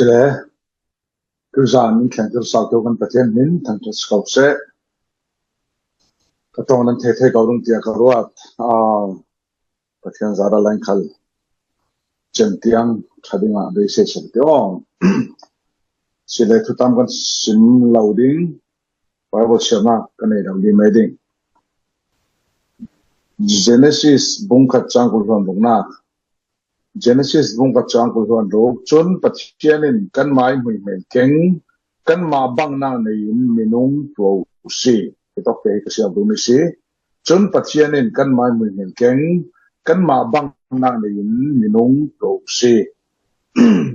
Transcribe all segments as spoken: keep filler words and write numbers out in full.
Sile, tuzan in thleng thil sau keu kan Pathian min thangṭhat si ko seh. Ka ṭawng nan thei thei ko ding tia ka ruat. Aa, Pathian zara lain khal cem tiang ṭha dingah beisei sek ti aw. Sile, thutam kan sim lo ding. Bible siamna kan nei lo ding mai ding. Genesis bung khat chang kul hluan rukna. Genesis bung khat chang kul hluan ruk. Cun Pathian in kanmah hmuihmel keng, kanmah bangnak nei in minung tuah u si. Hitawk te hi ka siam duhmi si. Cun Pathian in kanmah hmuihmel keng, kanmah bangnak nei in minung tuah u si.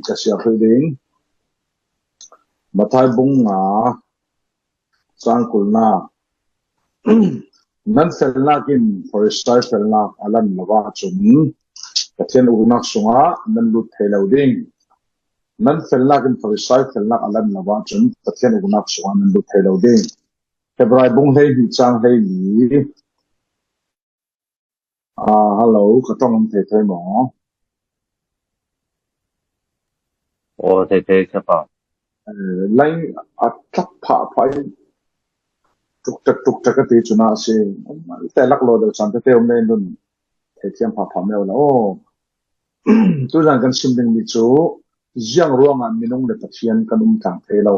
Ka siam hrih ding. Matthai bung nga, cang kulna. Nan felnak in Farisai felnak a lan lo ahcun Pathian uknak sungah nan lut thei lo ding. Nan felnak in Farisai felnak a lan lo ahcun Pathian uknak sungah nan lut thei lo ding. Hebrai bung hleihnih cang hleili. Ah, hello, ka ṭawng an thei thei maw? Aw, thei thei ka pa. Eh, line a tlak phah phah in tuk tak tuk tak a ti cun a si. Te lak lo deuh caan tete um nei nun. Thei thiam phah phah meo la aw. Tuzan kan sim dingmi cu ziang ruangah minung le Pathian kan um tlang thei lo.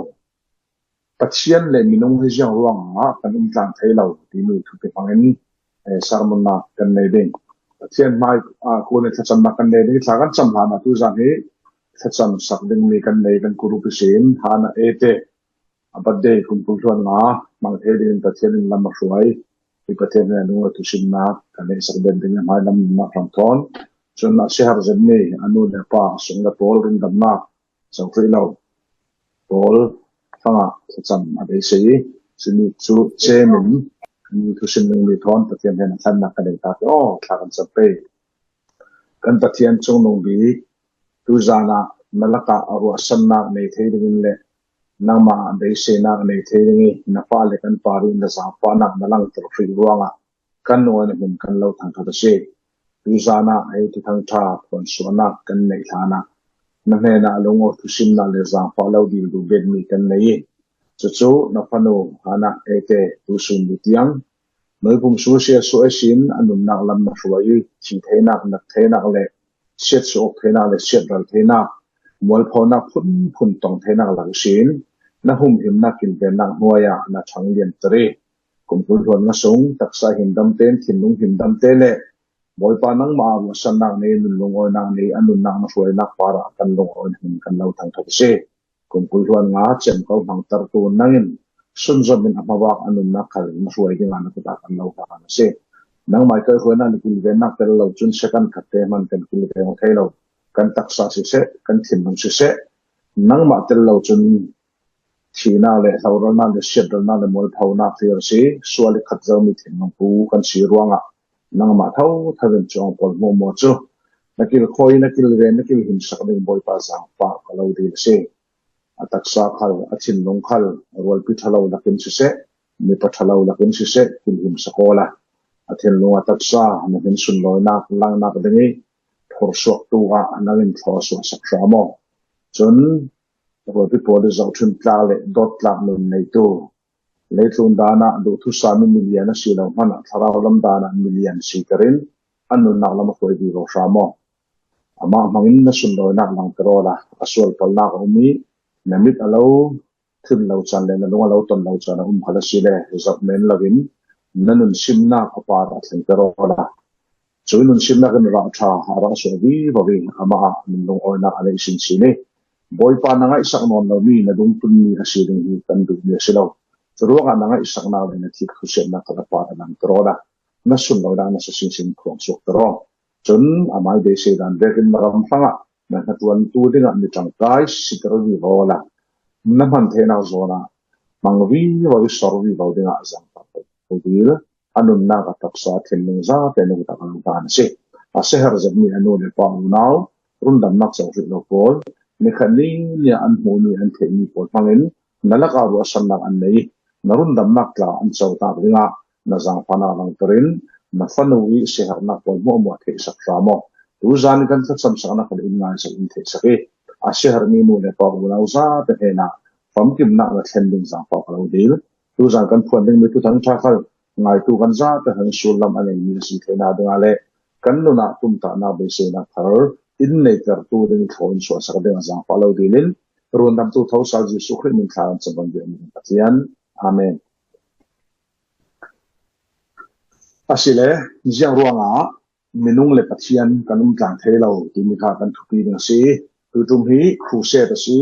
Pathian le minung hi ziang ruangah kan um tlang thei lo timi thupi hmangin, eh, sermon nak kan nei ding. Pathian hmai, ah, kun i thlacamnak kan nei ding. Thla kan cam hlan ah tuzan hi thlacam sak dingmi kan nei kan kurup ihsin hana ete a birthday kum kul hluan nga hmang thei dingin Pathian in lam a hruai. Hi Pathian he a nung a thusimnak kan neihsak den ding hmai lam nunnak hram thawn. Cun a si har zetmi a nu le pa, a sung le pawl rundamnak co hrih lo pawl hrangah thlacam a beisei i, cumi cu cem in mi thusim dingmi thawn Pathian he a thlannak ka nei ta ti aw, thla kan cam pei. Kan Pathian cungnung bik, tuzan ah na lakah a ruahsannak nei thei dingin le nangmah ah beiseinak nei thei ding i, na fale kan parih na zaangfahnak na langter hrih ruangah kan nung a na hmun kan lo thangṭhat a si. Tuzan ah hei thuthang ṭha phuansuahnak kan neih hlan ah na hnenah a lung aw thusimnak le zaangfah lo dil duh betmi kan nei i, cucu na fanu Hana ete tusun ni tiang meipum susia suah ihsin a nunnak lam na hruai i, thi theinak, nak theinak le siatsuah awk theinak le siatral theinak, mualphonak phunphun tong theinak lak ihsin na humhimnak kilvennak hnuai ah na ṭhang lianter i, kum kul hluan nga sung taksa himdam tein thinlung himdam te le Bawipa nangmah ah ruahsannak nei, nun lungawinak nei, a nunnak na hruainak parah kan lungawi na hmun kan lo thangṭhat a si. Kum kul hluan nga cem ko hmangtertu nangin sunzom in a hmavak a nunnak khal na hruai dingah na kut ah kan lo hlan a si. Nangmah i kaihhruainak le kilvennak tel lo cun second khat te hman kan kilven aw thei lo. Kan taksa siseh, kan thinlung siseh, nangmah tel lo cun thihnak le hloralnak le siatralnak le mualphonak thlir a si. Sual i khat zomi thinlung pu kan si ruangah nangmah thotho in cuang pawl hmuahhmuah cu na kilkhawi, na kilven, na kilhimsak ding Bawipa zaangfah ka lo dil a si. A taksa khal, a thinlung khal, rualpi ṭhalo lakin siseh, mipa ṭhalo lakin siseh, kilhimsak awla. A thinlung a taksa, na hmin sunlawinak langnak ding i, phursuaktu ah nangin thlawsuah sak hram aw. Cun rualpi pawl i zohṭhun tlak le dawt tlak nun neitu, leitlun dan ah duhthusami milian a si lo hmanh ah thlarau lam dan ah milian siter in an nunnak lam a hruai vivo hram aw. Amah hmangin na sunlawinak langter awla, a sualpalnak a um i, na mit a lo thlun lo can le na lung a lo ton lo can a um khal a si le, zoh men loin na nunsimnak a par a thlengter awla, cui nunsimnak in rah ṭha a rah suah vivo i, amah ah nun lungawinak a neih sinsin i, Bawipa na ngaihsak nawn lomi na dungtunmi a si ding hi kan duhmi a si lo. Curuangah na ngaihsaknak le na thik thusiatnak kha a par a langter awla, na sunlawinak nasa sinsin phuang suakter aw. Cun amah i beisei dan vekin na ram hrangah na hnaṭuantu dingah mi ṭangkai siter vivo awla, na hman theinak zawn ah hmang vivo i sor vivo dingah zaangfah ko dil. A nunnak a taksa thinlung zate na kut ah kan lo hlan a si. A si har zetmi a nu le pa, unau, rundamnak co hrih lo pawl, nikhat ni nih an hmuhmi an theihmi pawl hmangin na lakah ruahsannak an nei i, na rundamnak tla an conak dingah na zaangfahnak langter in na fanu i siaherhnak pawl hmuahhmuah theihsak hram aw. Tuzan i kan thlacamsaknak khal in ngaisak in theihsak i, a siaherhmi nu le pa unau zate hnenah famkimnak na thlen ding zangfah ka lo dil. Tuzan kan phuan dingmi Thuthang ṭha khal ngaitu kan zate heng sullam a nei mi si theihna dingah le kan nunah tumtahna beiseinak thar in neitertu ding thlawin suahsak dingah zangfah lo dilin, rundamtu thosal Jesuh Khrih min thla kan cabang ding Pathian. Amen. Asile, ziang ruangah minung le Pathian kan um tlang thei lo timi kha kan thupi ding a si. Tutum hi crusade a si.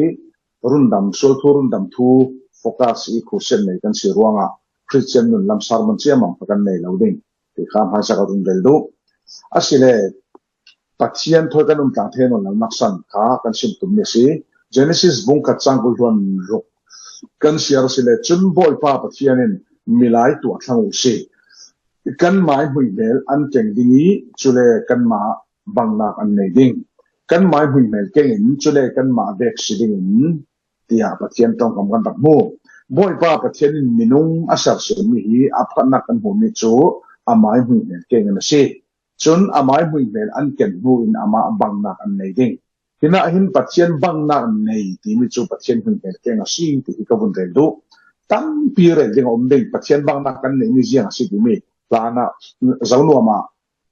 Rundam, sualthu rundam thu focus i crusade nei kan si ruangah Christian nun lam sermon ciamang kha kan nei lo ding ti kha hmaisa ka run rel duh. Asile, Pathian thawi kan um tlang thei nawn lo naksan kha kan sim tum mi a si. Genesis bung khat chang kul hluan ruk kan siar a si le, cun Bawipa Pathian in milai tuah thlang uh si. Kan mai hmuihmel an keng ding i, cule kanmah bangnak an nei ding. Kan mai hmuihmel keng in, cule kanmah vek si ding in, tiah Pathian ṭongkam kan rak hmu. Bawipa Pathian in minung a sersiammi hi a phatnak kan hmuhmi cu a mai hmuihmel keng in a si. Cun a mai hmuihmel an ken hnu in amah bangnak an nei ding. Hinah hin Pathian bangnak nei timi cu Pathian hmuihmel keng a si ti hi ka vun rel duh. Tampi rel ding a um ding. Pathian bangnak kan neihmi ziang a si timi hlanah zonuam ah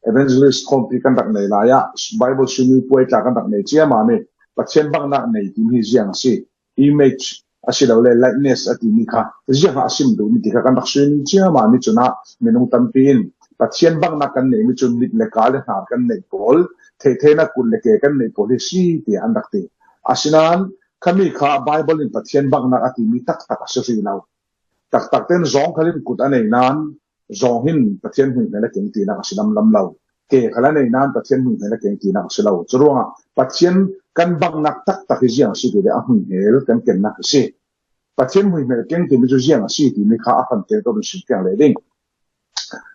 evangelist khawmpi kan rak nei lai ah, Bible swimming pool tla kan rak nei ciamami Pathian bangnak nei timi hi ziang a si. Image a si lo le likeness a timi kha ziang a sim duhmi ti kha kan rak suin ciamami cunah minung tampi in Pathian bangnak kan neihmi cu mit le ka le hnar kan neih pawl, theihtheihnak kut le ke kan neih pawl hi si tiah an rak ti. Asinain khami kha Bible in Pathian bangnak a timi taktak a si rih lo. Taktak ten zawng khalin kut a nei nain zawng hin Pathian hmuihmel a keng tinak a si lamlam lo. Ke khal a nei nain Pathian hmuihmel a keng tinak a si lo. Curuangah Pathian kan bangnak taktak hi ziang a si ti le a hmuihmel kan kennak a si. Pathian hmuihmel keng timi cu ziang a si timi kha a hran keng ka run sim fiang leh ding.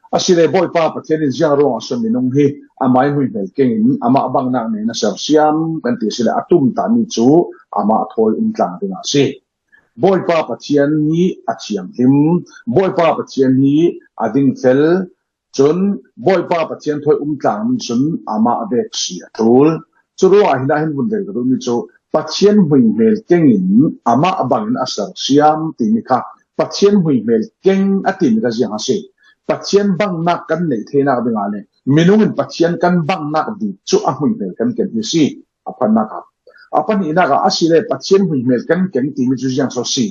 Asile Bawipa Pathian in ziang ruangah a sual minung hi a mai hmuihmel keng in amah bangnak nei na sersiam kan ti asile a tumtahmi cu amah thawi um tlang dingah a si. Bawipa Pathian hi a thianghlim, Bawipa Pathian hi a dingfel, cun Bawipa Pathian thawi um tlang ning cun amah vek si a ṭul. Curuangah hinah hin vun rel ka duhmi cu Pathian hmuihmel keng in amah bangin a sersiam timi kha Pathian hmuihmel keng a timi kha ziang a si. Pathian bangnak kan neih theinak dingah le minung in Pathian kan bangnak bik cu a hmuihmel kan ken hi si. A phatnak ah, a pahnihnak ah asile Pathian hmuihmel kan keng timi cu ziang so si.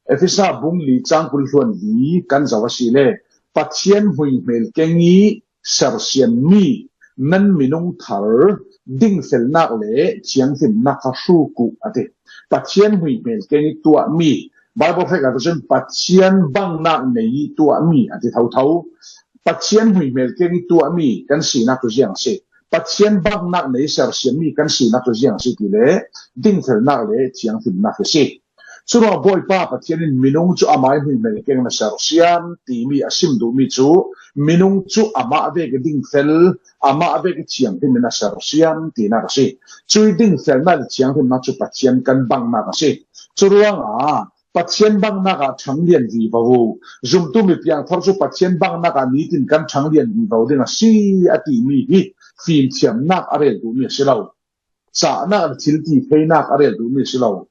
Efesa bung li cang kul hluan li kan zoh asile Pathian hmuihmel keng i sersiammi nan minung thar dingfelnak le thianghlimnak kha hruk uh a ti. Pathian hmuihmel keng i tuahmi, Bible hrek ah cun Pathian bangnak nei i tuahmi a ti thotho. Pathian hmuihmel keng i tuahmi kan sinak cu ziang a si. Pathian bangnak nei sersiammi kan sinak cu ziang a si ti le dingfelnak le thianghlimnak a si. Curuangah Bawipa Pathian in minung cu amah ih hmuihmel keng in a sersiam timi a sim duhmi cu minung cu amah vek i dingfel, amah vek i thianghlim in a sersiam tinak a si. Cui dingfelnak le thianghlimnak cu Pathian kan bangnak a si. Curuangah Pathian bangnak ah ṭhanglian vivo uh. Zumtu mi piangthar cu Pathian bangnak ah nitin kan ṭhanglian vivo ding a si a timi hi fimthiamnak a rel duhmi a si lo. Cahnak le thil ti theinak a rel duhmi a si lo.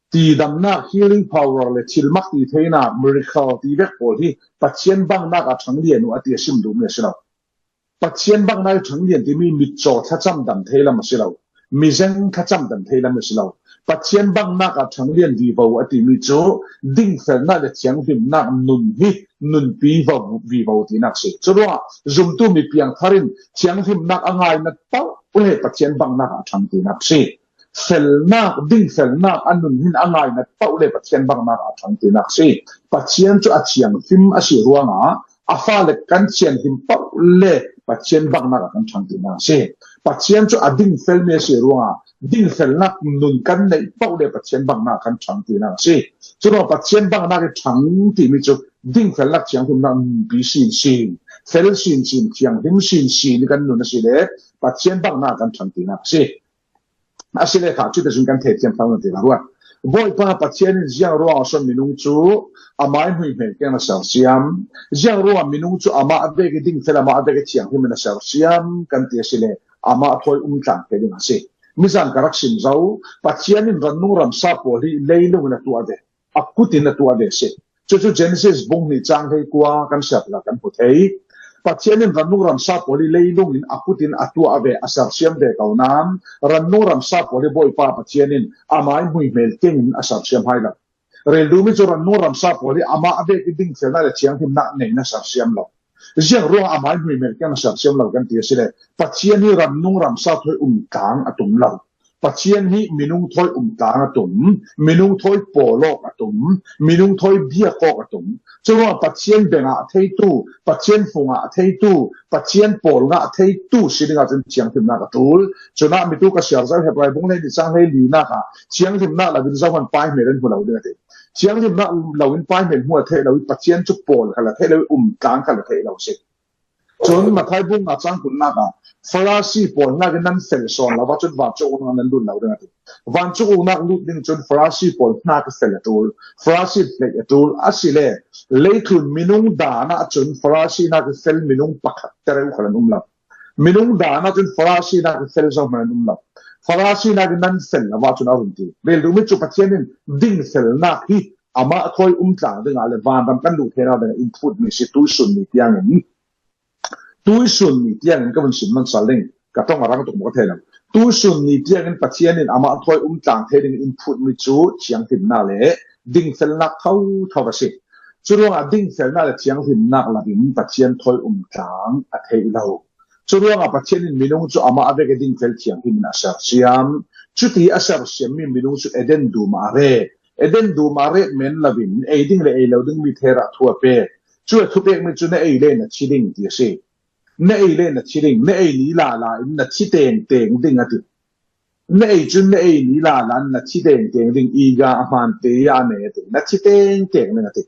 Tidamnak, healing power le thil mak ti theinak, miracle ti vek pawl hi Pathian bangnak ah ṭhanglian uh a ti a sim duhmi a si lo. Pathian bangnak i ṭhanglian timi mitcaw thlacam dam thei lam a si lo. Mizeng thlacam dam thei lam a si lo. Pathian bangnak ah ṭhanglian vivo a timi cu dingfelnak le thianghlimnak nun hi nunpi vo, vivo tinak si. Curuangah zumtu mi piangthar in thianghlimnak a ngainat paoh le Pathian bangnak ah ṭhang tinak si. Felnak, dingfelnak a nun hin a ngainat paoh le Pathian bangnak ah ṭhang tinak si. Pathian cu a thianghlim a si ruangah a fale kan thianghlim paoh le Pathian bangnak ah kan ṭhang tinak si. Pathian cu a dingfelmi a si ruangah dingfelnak nun kan neih paoh le Pathian bangnak ah kan ṭhang tinak si. Curuangah Pathian bangnak i ṭhang timi cu dingfelnak thianghlimnak nunpi sinsin, fel sinsin, thianghlim sinsin i kan nun a si le Pathian bangnak ah kan ṭhang tinak si. Asile kha cuticun kan theithiam thlang ti ka ruat. Bawipa Pathian in ziang ruangah a sual minung cu amah ih hmuihmel keng in a sersiam. Ziang ruangah minung cu amah vek i dingfel, amah vek i thianghlim in a sersiam kan ti asile amah thawi um tlang thei ding a si. Mizan ka rak sim zo, Pathian in rannung ramsa pawl hi leilung in a tuah ve, a kut in a tuah ve si. Cucu Genesis bung hnih cang hleikua kan siat la kan hmu thei. Pathian in rannung ramsa pawl hi leilung in a kut in a tuah ve, a sersiam ve ko nan, rannung ramsa pawl hi Bawipa Pathian in amah hmuihmel keng in a sersiam hai lo. Rel duhmi cu rannung ramsa pawl hi amah a vek i dingfelnak le thianghlimnak nei na sersiam lo. Ziang ruang amah hmuihmel keng a sersiam lo kan ti a si le, Pathian hi rannung ramsa thawi um tlang a tum lo. Pathian hi minung thawi um tlang a tum, minung thawi pawl awk a tum, minung thawi biak awk a tum. Curuangah Pathian bengah theitu, Pathian fungah theitu, Pathian pawl ngah theitu si dingah cun thianghlimnak a ṭul. Cunah mitu ka siar zo Hebrai bung hleili cang hleilinak ah thianghlimnak lo in zohman paihmel an hmu lo ding a ti. Thianghlimnak lo in paihmel hmu a theih lo i Pathian cu pawl khal a theih lo i um tlang khal a theih lo si. Cun Matthai bung nga cang kulhnak ah Farasi pawl hnak in nan fel sawn lo, cun vancung uknak nan lut lo ding a ti. Vancung uknak lut ding cun Farasi pawl hnak i fel a ṭul, Farasi hleih a ṭul. A si le leitlun minung dan ah cun Farasi hnak i fel minung pakhat tereu khal an um lo. Minung dan ah cun Farasi hnak i fel zohman an um lo. Farasi hnak in nan fel lo, cun a run ti. Rel duhmi cu Pathian in dingfelnak hi amah thawi um tlang dingah le vanram kan luh theinak dingah in phutmi si tuisun ni tiangin. Tuisun ni tiangin ka vun sim man sal ding, ka ṭong a rang tuk maw ka thei lo. Tuisun ni tiangin Pathian in amah thawi um tlang thei ding in phutmi cu thianghlimnak le dingfelnak thotho a si. Curuangah dingfelnak le thianghlimnak lo in Pathian thawi um tlang a theih lo. Curuangah Pathian in minung cu amah a vek i dingfel thianghlim in a sersiam. Cuti a sersiammi minung cu Eden dum ah a ret. Eden dum ah a ret men lo in ei ding le ei lo dingmi thera thu a pek. Cu a thupekmi cu na ei le na thi ding ti a si. Na ei le na thi ding, na ei ni lala in na thi tengteng ding a ti. Na ei cun na ei ni lala in na thi tengteng ding, i ga a hmaan te a ne a ti. Na thi tengteng ding a ti.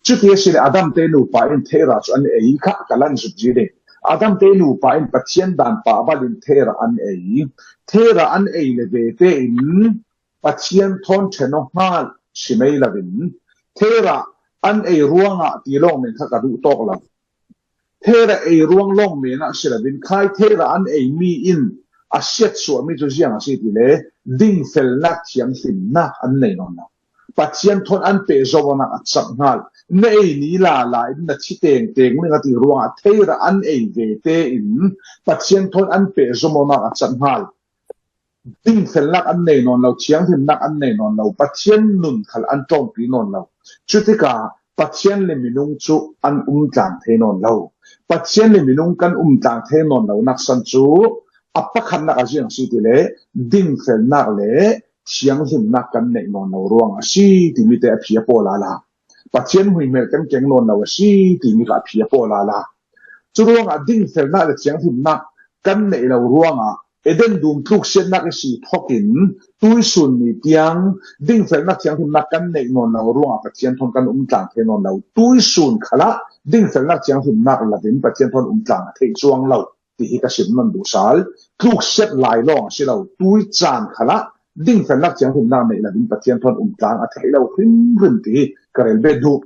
Cuti a si le Adam te nupa in thera cu an ei kha ka lan zut ji ding. Adam te nupa in Pathian dan pahbal in thera an ei. Thera an ei le ve tein Pathian thawn ṭhen aw hngal si mei lo in, thera an ei ruangah ti lawng men kha ka duh tawk lo. Thera ei ruang lawng men ah si lo in, khai thera an ei mi in a siat suahmi cu ziang a si ti le, dingfelnak thianghlimnak an nei nawn lo. Pathian thawn an pehzomnak a cak hngal. Na ei ni lala in na thi tengteng ding a ti ruangah thera an ei ve tein Pathian thawn an pehzomnak a cak hngal. Dingfelnak an nei nawn lo, thianghlimnak an nei nawn lo, Pathian nun khal an ṭawmpi nawn lo. Cutikah Pathian le minung cu an um tlang thei nawn lo. Pathian le minung kan um tlang thei nawn lo naksan cu a pakhatnak a ziang si ti le dingfelnak le thianghlimnak kan neih nawn lo ruang a si timi te a phi a paw lala. Pathian hmuihmel kan keng nawn lo a si timi kha a phi a paw lala. Curuangah dingfelnak le thianghlimnak kan neih lo ruangah Eden dum tluksiatnak i si thokin tuisun ni tiang dingfelnak thianghlimnak kan neih nawn lo ruangah Pathian thawn kan um tlang thei nawn lo. Tuisun khalah dingfelnak thianghlimnak lo in Pathian thawn um tlang a theih cuang lo ti hi ka sim nawn duh sal. Tluksiat lai lawng a si lo, tui caan khalah dingfelnak thianghlimnak neih lo in Pathian thawn um tlang a theih lo hrimhrim ti hi ka rel bet duh.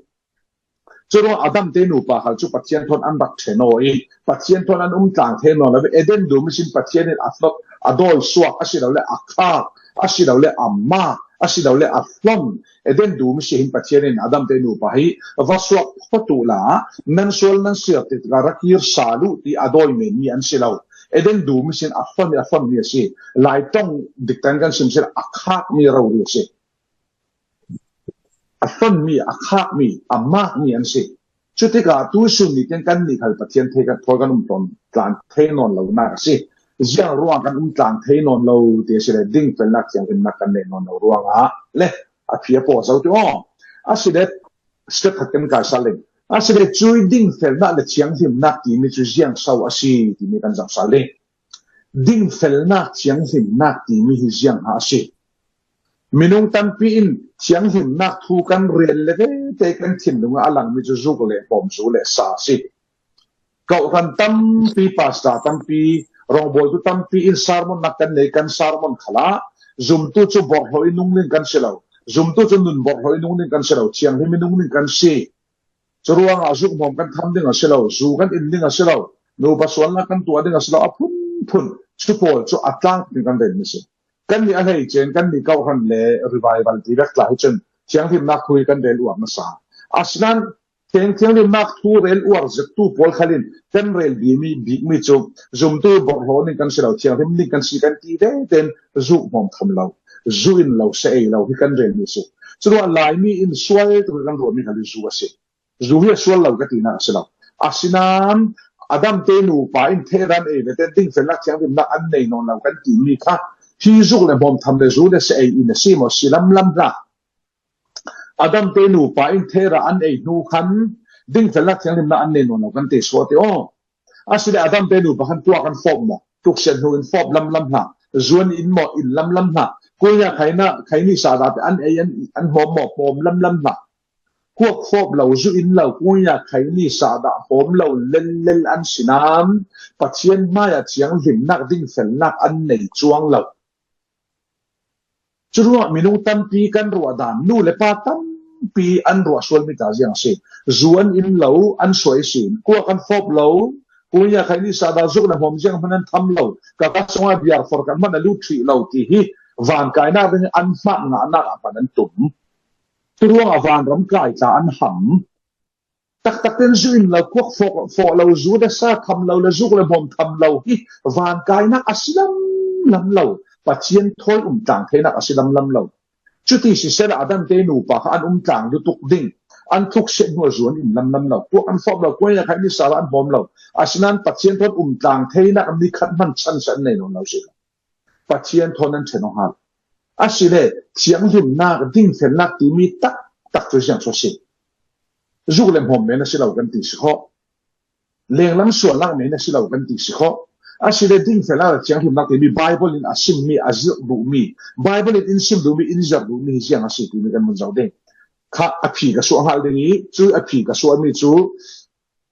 Curuang Adam te nupa khal cu Pathian thawn an rak ṭhen aw i Pathian thawn an um tlang thei nawn lo. Eden dum ihsin Pathian in a hlot, a dawi suak, a si lo le a khak, a si lo le a mak, a si lo le a hlon. Eden dum ihsin Pathian in Adam te nupa hi va suak phawt uhla, nan sual nan siar tikah ra kir sal uh ti a dawi menmi an si lo. Eden dum ihsin a hlon i a hlonmi a si. Lai ṭong diktan kan sim si a khakmi rori a si. A hlonmi, a khakmi, a makmi an si. Cutikah tuisun ni tiang kannih khal Pathian thei kan thawi kan um tawn tlan thei nawn lonak a si. Ziang ruang kan um tlan thei nawn lo ti a si le dingfelnak thianghlimnak kan neih nawn lo ruangah le a phi a paw zo ti aw. A si le step khat kan kai sal ding. A si le cui dingfelnak le thianghlimnak timi cu ziang so a si timi kan zoh sal ding. Dingfelnak thianghlimnak timi hi ziang a si. Minung tampi in thianghlimnak thu kan rel le vete kan thinlung ah a langmi cu zuk le pawm zu le sa a si. Kawhhran tampi, pastor tampi, rawngbawltu tampi in sermonnak kan nei, kan sermon khalah zumtu cu borhhlawh i nung ding kan si lo. Zumtu cu nun borhhlawh i nung ding kan si lo, thianghlim i nung ding kan si. Curuangah zuk hmawm kan tham ding a si lo, zu kan in ding a si lo, nupa sualnak kan tuah ding a si lo, a phunphun Chu pawl chu a tlangpi kan rel mi si. Kan ni a hleichen, kan ni kau hran le revival ti vek tla hi chun thianghlimnak thu hi kan rel uar nasa. Asinan thiang thianghlimnak thu rel uar zektu pawl khalin kan rel bik mi bik mi chu zumtu borhlo ning kan si lo, thianghlim ning kan si kan ti ve ten, zuk hmawm tham lo, zu in lo, se ei lo hi kan rel mi si. Churuah Laimi in sual tu kan ruah mi khal hi zu a si. Zu hi a sual lo ka tinak a si lo. Asinan Adam te nupa in thei ran ei ve ten dingfelnak thianghlimnak an nei nawn lo kan ti mi kha hi zuk le hmawm tham le zu le se ei in a si maw, si lamlam hlah. Adam te nupa in thei ra an ei hnu khan dingfelnak thianghlimnak an nei nawn lo kan ti suah ti aw. Asile Adam te nupa khan tua kan fawp maw? Tuksiat hnu in fawp lamlam hlah. Zuan in maw, in lamlam hlah. Kuia khaina, khaini sahdah te an ei an, an hawm maw? Hawm lamlam hlah. Kuak fawp lo, zu in lo, kuia khaini sahdah hawm lo lellel an sinan Pathian hmaiah thianghlimnak dingfelnak an nei cuang lo. Curuah minung tampi kan ruah dan, nu le pa tampi an ruah sual mi ta ziang a si. Zuan in lo, an suai sin, kuak an fawp lo, kuia khaini sahdah zuk le hmawm ziang hman an tham lo, ka ka sunga biar for kan hman a lut thih lo ti hi vankainak ding an hmang ngahnak ah hman an tum. Curuangah vanram kai tla an ham. Taktak ten zu in lo, kuak fawk, fawk lo, zu le sa tham lo le zuk le hmawm tham lo hi vankainak a si lamlam lo. Pathian thawi umtlang theinak a si lamlam lo. Cuti sisela Adam te nupa kha an umtlang lutuk ding, an thuk set hnu a zuan in lamlam lo. Kuak an fawp lo, kuai a khaini sahdah an hawm lo. Asinan Pathian thawn umtlang theinak ni khat hman chance an nei nawn lo si lo. Pathian thawn an ṭhen aw hal. Asile thianghlimnak, dingfelnak timi taktak cu ziang cu a si. Zuk le hmawm men a si lo kan ti si khawh. Lenglam sualnak men a si lo kan ti si khawh. Asile dingfelnak le thianghlimnak timi Bible in a simmi, a zirh duhmi, Bible in in sim duhmi, in zirh duhmi hi ziang a si timi kan vun zoh ding. Kha a phi ka suah hngal ding i, cu a phi ka suahmi cu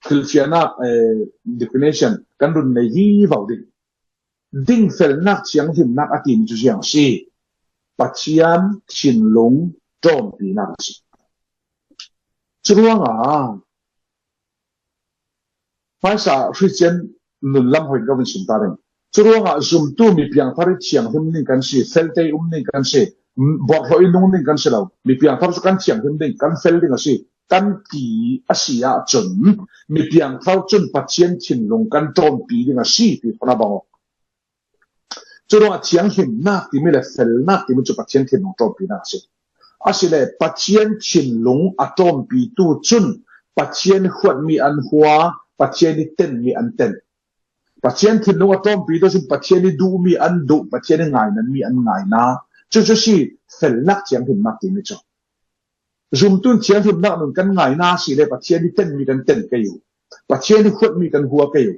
thilfiahnak, eh, definition kan run nei vivo ding. Dingfelnak thianghlimnak a timi cu ziang a si? Pathian thinlung ṭawmpinak a si. Curuangah hmaisa Christian nun lam hoin ka vun sim ta ding. Curuangah zumtu mi piangthar i thianghlim ning kan si, felte i um ning kan si, borhlo i nung ning kan si lo. Mi piangthar cu kan thianghlim ding, kan fel ding a si, kan ti a si ahcun mi piangthar cun Pathian thinlung kan ṭawmpi ding a si ti khuana bang aw. Curuangah thianghlimnak timi le felnak timi cu Pathian thinlung ṭawmpinak a si. Asile Pathian thinlung a ṭawmpitu cun Pathian huatmi an hua, Pathian i tenmi an ten. Pathian thinlung a ṭawmpitu cun Pathian i duhmi an duh, Pathian i ngainatmi an ngaina. Cucu si felnak thianghlimnak timi cu. Zumtu in thianghlimnak nun kan ngaina asile Pathian i tenmi kan ten kei u. Pathian i huatmi kan hua kei u.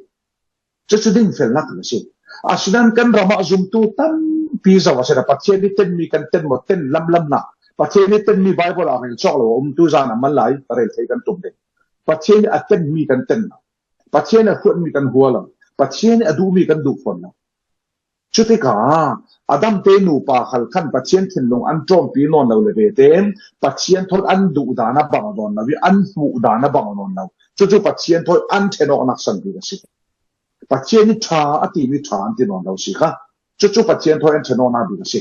Cucu dingfelnak a si. Asinan kan ramah zumtu tampi zo a si lo, Pathian i tenmi kan ten maw, ten lamlam hna. Pathian i tenmi Bible ah rel cawk lo a um, tu zan a man lai rel thei kan tum ding. Pathian i a tenmi kan ten lo. Pathian a huatmi kan hua lo. Pathian i a duhmi kan duh fawn lo. Cutikah Adam te nupa khal khan Pathian thinlung an ṭawmpi nawn lo le ve tein Pathian thawn an duh dan a bang nawn lo i an hmuh dan a bang nawn lo. Cucu Pathian thawi an ṭhen awknak san bik a si. Pathian i ṭha a timi ṭha an ti nawn lo si kha. Cucu Pathian thawi an ṭhen awknak bik a si.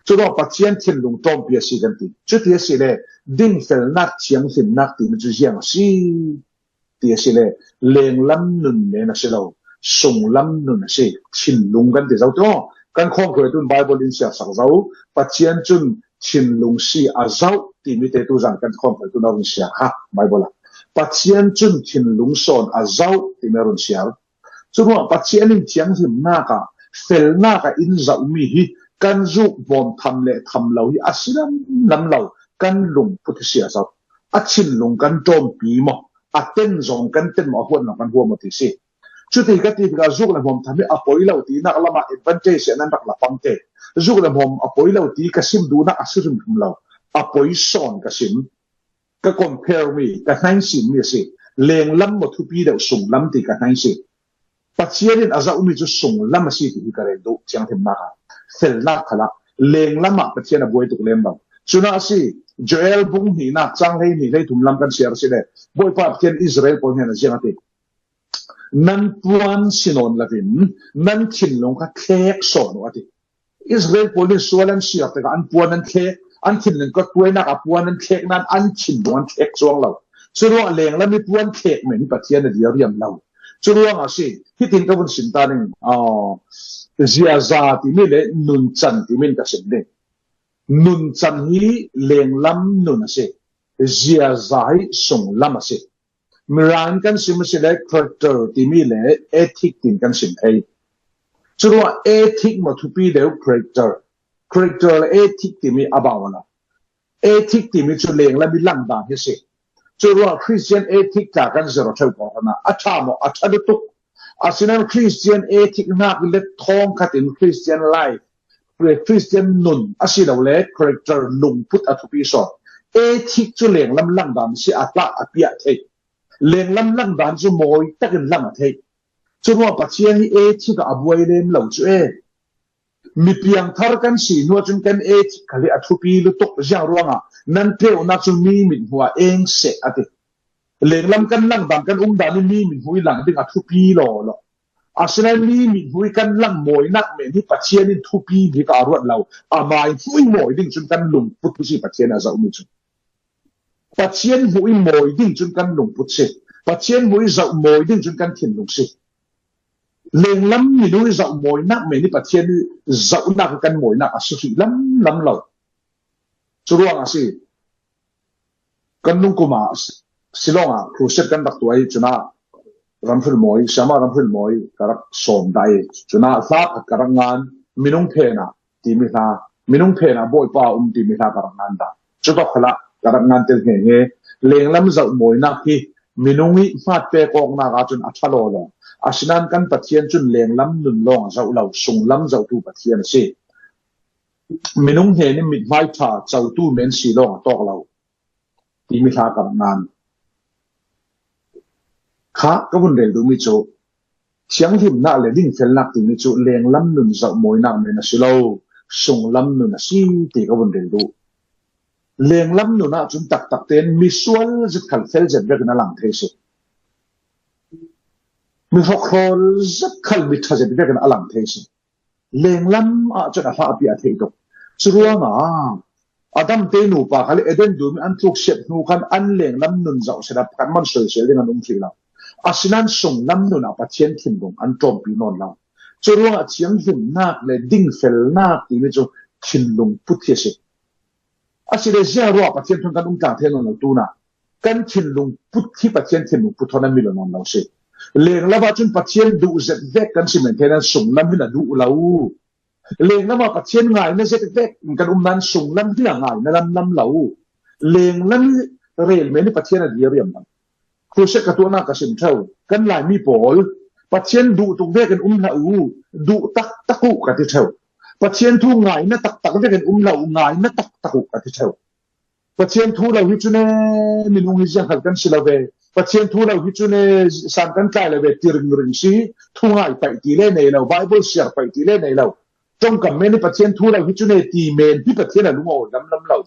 Curuangah Pathian thinlung ṭawmpi a si kan ti. Cuti asile dingfelnak thianghlimnak timi cu ziang a si? Ti asile lenglam nun men a si lo, sunglam nun a si. Thinlung kan ti zo tu kan khawmhruaitu in Bible in siarsak zo. Pathian cun thinlung si a zoh timi te tu zan kan khawmhruaitu in a run siar ha Bible ah. Pathian cun thinlung sawn a zoh timi a run siar. Curuangah Pathian in thianghlimnak ah, felnak ah in zohmi hi kan zuk bawm tham le tham lo hi a si lamlam lo, kan lungput hi si a zoh. A thinlung kan ṭawmpi maw, a ten zong kan ten maw, a huat zong kan hua maw ti si. Cuti ka ti tikah zuk le hmawm tham hi a poi lo tinak lamah advantage an rak la pang te. Zuk le hmawm a poi lo ti ka sim duhnak a si hrimhrim lo. A poi sawn ka sim. Ka compare mi, ka hnainsin mi a si. Lenglam maw thupi deuh sunglam ti ka hnainsin. Pathian in a zohmi cu sunglam a si ti hi ka rel duh, thianghlimnak ah. Felnak khalah lenglam ah Pathian a buai tuk lem lo. Cunah a si, Joel bung hnihnak cang hlei hnih hlei thum lam kan siar a si le, Bawipa Pathian Israel pawl hnen a ziang a ti. Nan puan si nawn lovin, nan thinlung kha thlek sawn uh, a ti. Israel pawl in sual an siar tikah an puan an thlek, an thinlung kha tuainak a puan an thlek nan an thinlung an thlek cuang lo. Curuangah lenglam i puan thlek men hi Pathian a diariam lo. Curuangah si, hitin ka vun sim ta ning, ah, ziaza timi le nuncan timi in ka sim ding. Nuncan hi lenglam nun a si. Ziaza hi sunglam a si. Mirang kan sim a si le character timi le ethic tin kan sim thei. Curuah ethic maw thupi deuh character. Character le ethic timi a bau a lo. Ethic timi cu lenglam i langdan hi a si. Curuah Christian ethic tla kan zero theu pawl hna a ṭha maw a ṭha lutuk. Asinain Christian ethic nak let thawng khat in Christian life, Christian nun a si lo le character lungput a thupi sawn. Ethic cu lenglam langdan si a hlah a piah thei. Lenglam langdan cu mawi takin lang a thei. Curuah Pathian hi ethic ah a buai lem lo cu e. Mi piangthar kan si hnu ahcun kan ethic khal hi a thupi lutuk ziang ruangah nan ṭeunak cu mi mithmuh ah eng seh a ti. Lenglam kan langdan kan umdan i mi mithmuh i lang ding a thupi law law. Asinain mi mithmuh i kan lang mawinak men hi Pathian in thupi bik a ruat lo. Amai hmuh i mawi ding cun kan lungput hi si Pathian a zohmi cu. Pathian hmuh i mawi ding cun kan lungput si. Pathian hmuh i zoh mawi ding cun kan thinlung si. Lenglam minung i zoh mawinak men i Pathian i zohnak i kan mawinak a si hrih lam lam lo. Curuangah a si. Kan nungkum ah Shillong ah crusade kan rak tuah i cunah Ramhril Mawi, Siama Ramhril Mawi ka rak sawm dah i cunah hla khat ka rak ngan, minung phenah timi hla, minung phenah Bawipa a um timi hla ka rak ngan dah. Cutawk khalah ka rak ngan tel hngehnge. Lenglam zoh mawinak hi minung i hmat pek awknak ahcun a ṭha lawlaw. Asinain kan Pathian cun lenglam nun lawng a zoh lo, sunglam zohtu Pathian a si. Minung hnen in mithmai ṭha cotu men si lawng a tawk lo timi hla ka rak ngan. Kha ka vun rel duhmi cu thianghlimnak le dingfelnak timi cu lenglam nun zoh mawinak men a si lo, sunglam nun a si ti ka vun rel duh. Lenglam nun ahcun taktak tein misual zet khal fel zet vekin a lang thei si. Mi hrawkhrawl zet khal mi ṭha zet vekin a lang thei si. Lenglam ahcun a hlah a piah theih tuk. Curuangah Adam te nupa khal Eden dum i an tluk siat hnu khan an lenglam nun zoh sila pakhat man soisel ding an um hrih lo. Asinain sunglam nun ah Pathian thinlung an ṭawmpi nawn lo. Curuangah thianghlimnak le dingfelnak timi cu thinlung put hi a si. A si le ziang ruah Pathian thawn kan um tlang thei nawn lo tunah kan thinlung put hi Pathian thinlung put thawn a mi lo nawn lo si. Lenglam ahcun Pathian duh zet vek kan si men thei nan sunglam hin a duh lo. Lenglam ah Pathian ngaina zet vek kan um nan sunglam hin a ngaina lamlam lo. Lenglam hi rel men hi Pathian a diariam lo. Crusade ka tuahnak ka sim ṭheu. Kan Laimi pawl Pathian duh tuk vekin um hlah u, duh taktak u ka ti ṭheu. Pathian thu ngaina taktak vekin um hlah u, ngaina taktak u ka ti ṭheu. Pathian thu lo hi cun e, minung hi ziang khal kan si lo ve. Pathian thu lo hi cun e, san kan tlai lo ve, ti ringring si. Thungai paih ti le nei lo, Bible siar paih ti le nei lo. Ṭongkam men hi Pathian thu lo hi cun e, ti men hi Pathian a lungawi lamlam lo.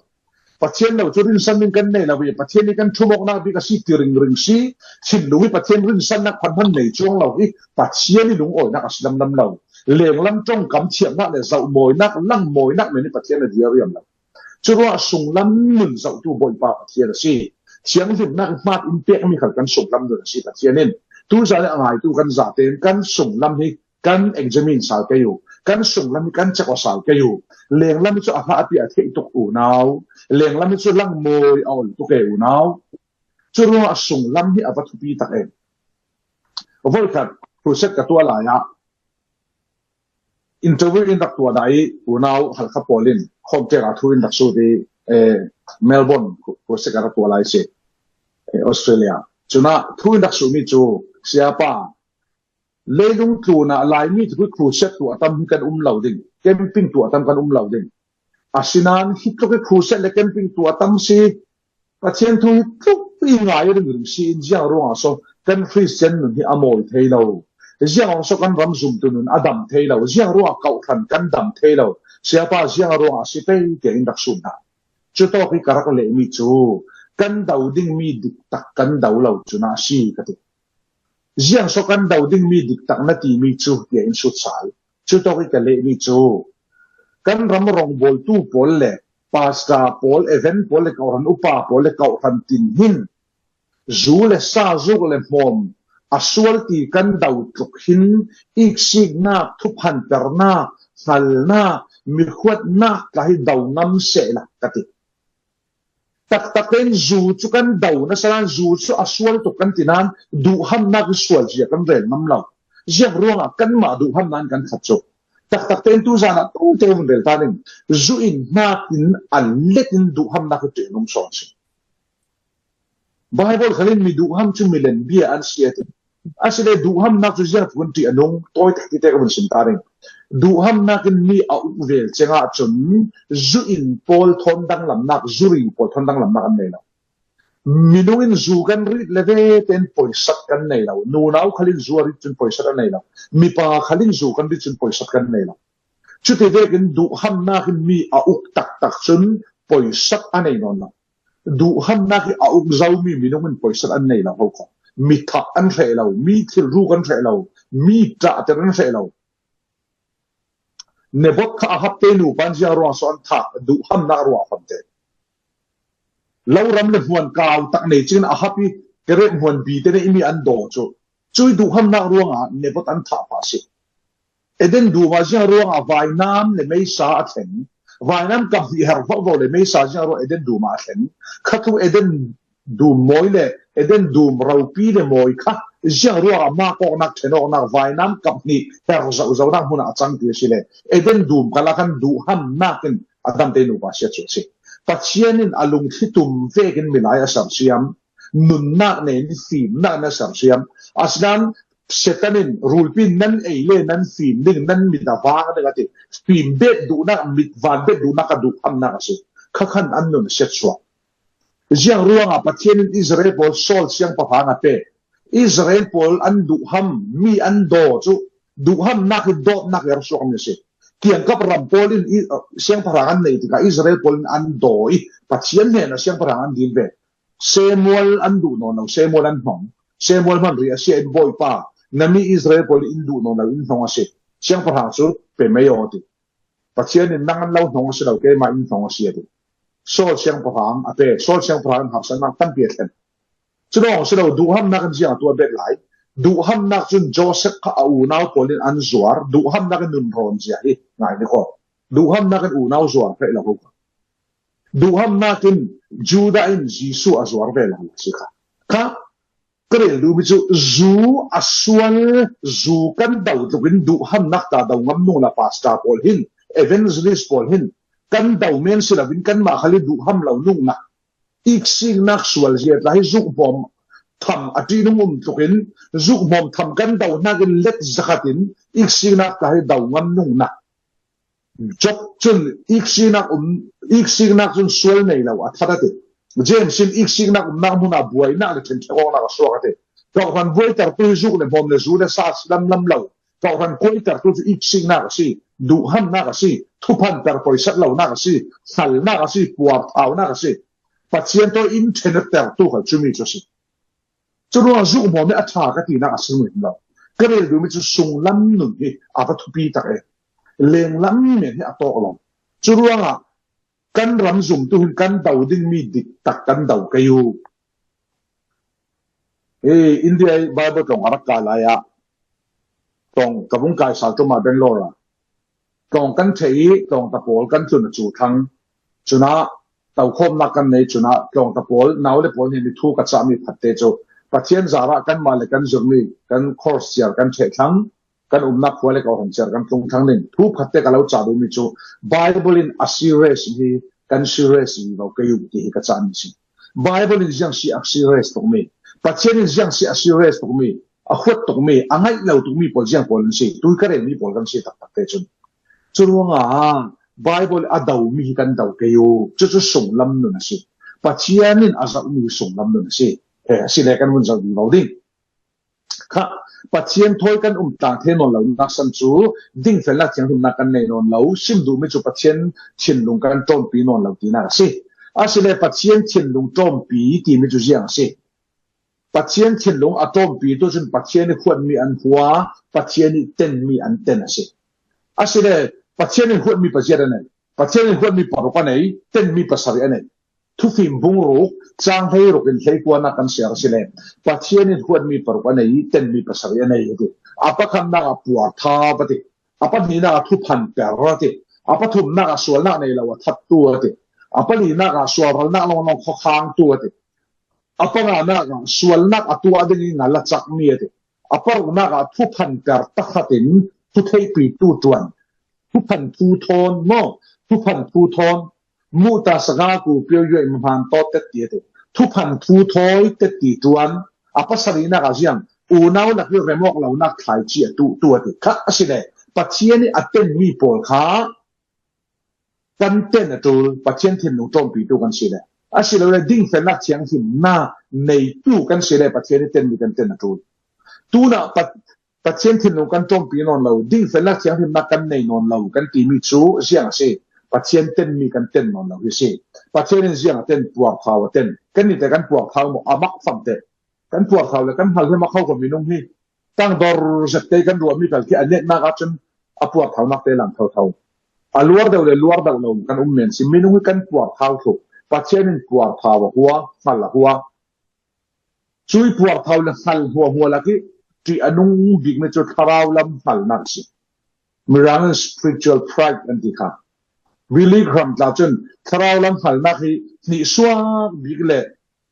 Pathian lo cu rinsan ding kan nei lo ve. Pathian nih kan ṭhumawknak bik a si ti ringring si. Thinlung hi Pathian rinsannak hmanhman nei cuang lo hi Pathian i lungawinak a si lamlam lo. Lenglam ṭongkam thiamnak le zohmawinak, langmawinak men hi Pathian a diariam lo. Curuah sunglam nun zohtu Bawipa Pathian a si. Thianghlimnak hmat in pekmi khal kan sunglam nun a si Pathian in. Tuzan a ngaitu kan zatein kan sunglam hi kan examine sal kei u. Kan sunglam hi kan check aw sal kei u. Lenglam hi cu a hlah a piah theih tuk unau. Lenglam hi cu langmawi a ol tuk e unau. Curuah sunglam hi a va thupi tak e. Voikhat crusade ka tuah lai ah interview in rak tuah dah i unau Halkha pawl in khawmte ah thu in rak sut i, eh, Melbourne crusade ka rak tuah lai si, eh, Australia. Cunah thu in rak sutmi cu, Siapa, leilung tlun ah Laimi tluk i crusade tuah tam hi kan um lo ding, camping tuah tam kan um lo ding. Asinain hi tluk i crusade le camping tuah tam si, Pathian thu hi tluk i ngai ringring si in ziang ruangah so kan Christian nun hi a mawi thei lo. Ziang ruangah so kan ram zumtu nun a dam thei lo. Ziang ruangah kawhhran kan dam thei lo. Siapa ziang ruangah si pei tiah in rak sut hna. Cutawk i ka rak lehmi cu kan do dingmi diktak kan do lo cun a si ka ti. Ziang so kan do ding mi diktak na ti mi cu, tiah in sut sal. Cu tawk i ka leh mi cu kan ram rawngbawltu pawl le pastor pawl, event pawl le kawhhran upa pawl le kawhhran tin hin zu le sa, zuk le hmawm a sual ti kan do tluk hin iksiknak, thuphanternak, hngalnak, mikhuatnak tla hi do ngam sehla ka ti. Taktak tein zu cu kan do nasa nain zu cu a sual tuk kan ti nain duhhamnak i sual zia kan rel ngam lo. Ziang ruangah kanmah duhhamnak in kan khat cu taktak tein tuzan ah tawngte vun rel ta ding. Zu in hnakin a let in duhhamnak hi ṭih a nung sawn si. Baibal khal in mi duhham cu milen bia an si a ti. Asile duhhamnak cu ziang tuk in ṭih a nung tawi tak ti te ka vun sim ta ding. Duhhamnak in mi a uk vel cengah cun zu in pawl thawn danglamnak, zu ri pawl thawn danglamnak an nei lo. Minung in zu kan rit le ve tein poisat kan nei lo. Nunau khal in zu a rit cun poisat a nei lo. Mipa khal in zu kan rit cun poisat kan nei lo. Cuti vekin duhhamnak in mi a uk taktak cun poisat a nei nawn lo. Duhhamnak hi a uk zomi minung in poisat an nei lo ho kho. Mi thah an hreh lo, mi thilru kan hreh lo, mi ṭahter an hreh lo. Nebot kha Ahab te nupa in ziang ruang so an thah, duhhamnak ruang a famte. Lo ram le hmuan kau tak nei cingin Ahab i kerep hmuan bi te nei mi an daw cu. Cui duhhamnak ruangah Nebot an thah pah si. Eden dum ah ziang ruangah vainam le meisa a thleng. Vainam kap hnih her vovo le meisa ziang ruang Eden dum ah a thleng. Kha thu Eden dum mawi le Eden dum ropi le mawi kha ziang ruangah mah kawknak ṭhenawknak vainam kap hnih her zohzohnak hmunah a cang ti a si le Eden dum kal ah kan duhhamnak in a damte nupa si a cu a si. Pathian in a lungthli tum vekin milai a sersiam, nunnak nen i fimnak na sersiam. Asinain Satan in rulpi nan ei le nan fim ding, nan mit a vang ding a ti. Fim bet duhnak, mit van bet duhnak a duhhamnak a si. Kha khan an nun siatsuah. Ziang ruangah Pathian in Israel pawl Saul siangpahrang a pe. Israel pawl an duhham, mi an daw cu duhhamnak hi dawtnak i a suak mi a si. Kiangkap ram pawl in i, siangpahrang an nei tikah Israel pawl in an daw i Pathian hnenah siangpahrang an dil ve. Samuel an duh nawn lo, Samuel an hnong. Samuel hman ri a si in Bawipa, na mi Israel pawl in duh nawn lo in hnong a si. Siangpahrang cu pe mei aw ti. Pathian in nang an lo hnong a si lo, keimah in hnong a si a ti. Saul siangpahrang a pe, Saul siangpahrang in harsatnak tampi a thlen. Cu lawng a si lo, duhhamnak in ziang a tuah bet lai. Duhhamnak cun Joseph kha a unau pawl in an zuar, duhhamnak in nun rawn zia hi ngai ni ko. Duhhamnak in unau zuar hreh lo ko. Duhhamnak in Judah in Jesuh a zuar ve lo si kha. Kha ka rel duhmi cu zu a sual, zu kan do tluk in duhhamnak ta do ngam nung la pastor pawl hin, evangelist pawl hin, kan do men si lo in kanmah khal i duhham lo nungnak, iksiknak sual zia tla hi zukhmawm tham a ṭihnung um tluk in zukhmawm tham kan do hnakin let zakhat in iksiknak tla hi do ngam nungnak. Job cun iksiknak um, iksiknak cun sual nei lo a that a ti. James in iksiknak umnak hmun ah buainak le ṭhenṭhek awknak a suak a ti. Kawhhran buaitertu hi zuk le hmawm le zu le sa a si lamlam lo. Kawhhran kuaitertu cu iksiknak a si, duhhamnak a si, thuphanter poisat lonak a si, hnalnak a si, puarthaunak a si. Pathian tawh in ṭhenatertu khal cumi cu a si. Curuangah zukhmawm hi a ṭha ka tinak a si hmun lo. Ka rel duhmi cu sunglam nun hi a va thupi tak e. Lenglam men hi a tawk lo. Curuangah kan ram zumtu hin kan do dingmi diktak kan do kei u. Ee, India i Bible tlawng a rak kai lai ah tlawng ka vung kai sal ṭum ah Bangalore ah tlawng kan ṭheh i tlawngta pawl kan tlun a cu thlang. Cunah tokhawmnak kan nei, cunah tlawngta pawl, nau le pawl hnen i thu ka cahmi phatte cu Pathian zarah kanmah le kan zirmi kan course ciar kan ṭheh thlang, kan umnak khua le kawhhran ciar kan tlung thlang ding. Thu phatte ka lo cah duhmi cu Bible in a serious hi kan serious vivo kei u ti hi ka cahmi si. Bible in ziang si a serious tukmi, Pathian in ziang si a serious tukmi, a huat tukmi, a ngaih lo tukmi pawl ziang pawl an si, tui ka relmi pawl kan si taktak te cun. Curuangah Bible a domi hi kan do kei u. Cucu sunglam nun a si. Pathian in a zohmi hi sunglam nun a si. Eh, a si le kan vun zoh vivo ding. Kha Pathian thawi kan um tlang thei nawn lo nak san cu dingfelnak thianghlimnak kan nei nawn lo, sim duhmi cu Pathian thinlung kan ṭawnpi nawn lo tinak a si. Asile Pathian thinlung ṭawnpi timi cu ziang a si? Pathian thinlung a ṭawmpitu cun Pathian i huatmi an hua, Pathian i tenmi an ten a si. A si le, Pathian in huatmi paziat a nei, Pathian in huatmi paruk a nei, tenmi pasarih a nei. Thufim bung ruk, cang hleiruk in hleikuanak kan siar a si le, Pathian in huatmi paruk a nei, tenmi pasarih a nei a ti. A pakhatnak ah puarthau a ti. A pahnihnak ah thuphan per a ti. A pathumnak ah sualnak nei lo a thattu a ti. A palinak ah sualralnak lawnglawng khuakhangtu a ti. A panganak ah sualnak a tuah ding i ngal a cakmi a ti. A paruknak ah thuphan per pakhat in thutheihpitu ṭuan. Thuphan thu thawn maw? Thuphan thu thawn. Muhta saka ku pio yuai mahman tawt tetti a ti. Thuphan thu thawi tetti ṭuan. A pasarihnak ah ziang, unau lak i remawk lonak thlaici a tuh tu a ti. Kha a si le, Pathian i a tenmi pawl kha kan ten a ṭul, Pathian thinlung ṭawmpitu kan si le, a si lo le dingfelnak thianghlimnak neitu kan si le, Pathian i tenmi kan ten a ṭul. Tunah Pat-, Pathian thinlung kan ṭawmpi nawn lo, dingfelnak thianghlimnak kan nei nawn lo kan timi cu ziang a si. Pathian tenmi kan ten nawn lo hi si. Pathian in ziang a ten, puarthau a ten. Kan nite kan puarthau maw? A mak fangte. Kan puarthau le kan hngal hi mak kho ko minung hi. Tangdor zette kan ruahmi tal khi a netnak ahcun a puarthaunak te lang thotho. A luar deuh le luar deuh lo kan um men si. Minung hi kan puarthau thlu. Pathian in puarthau a hua, hngal a hua. Cui puarthau le hngal huahua lak i ṭih a nung bikmi cu thlarau lam hngalnak a si. Mirang in spiritual pride an ti kha. Billy Graham tla cun thlarau lam hngalnak hi hnihsuak bik le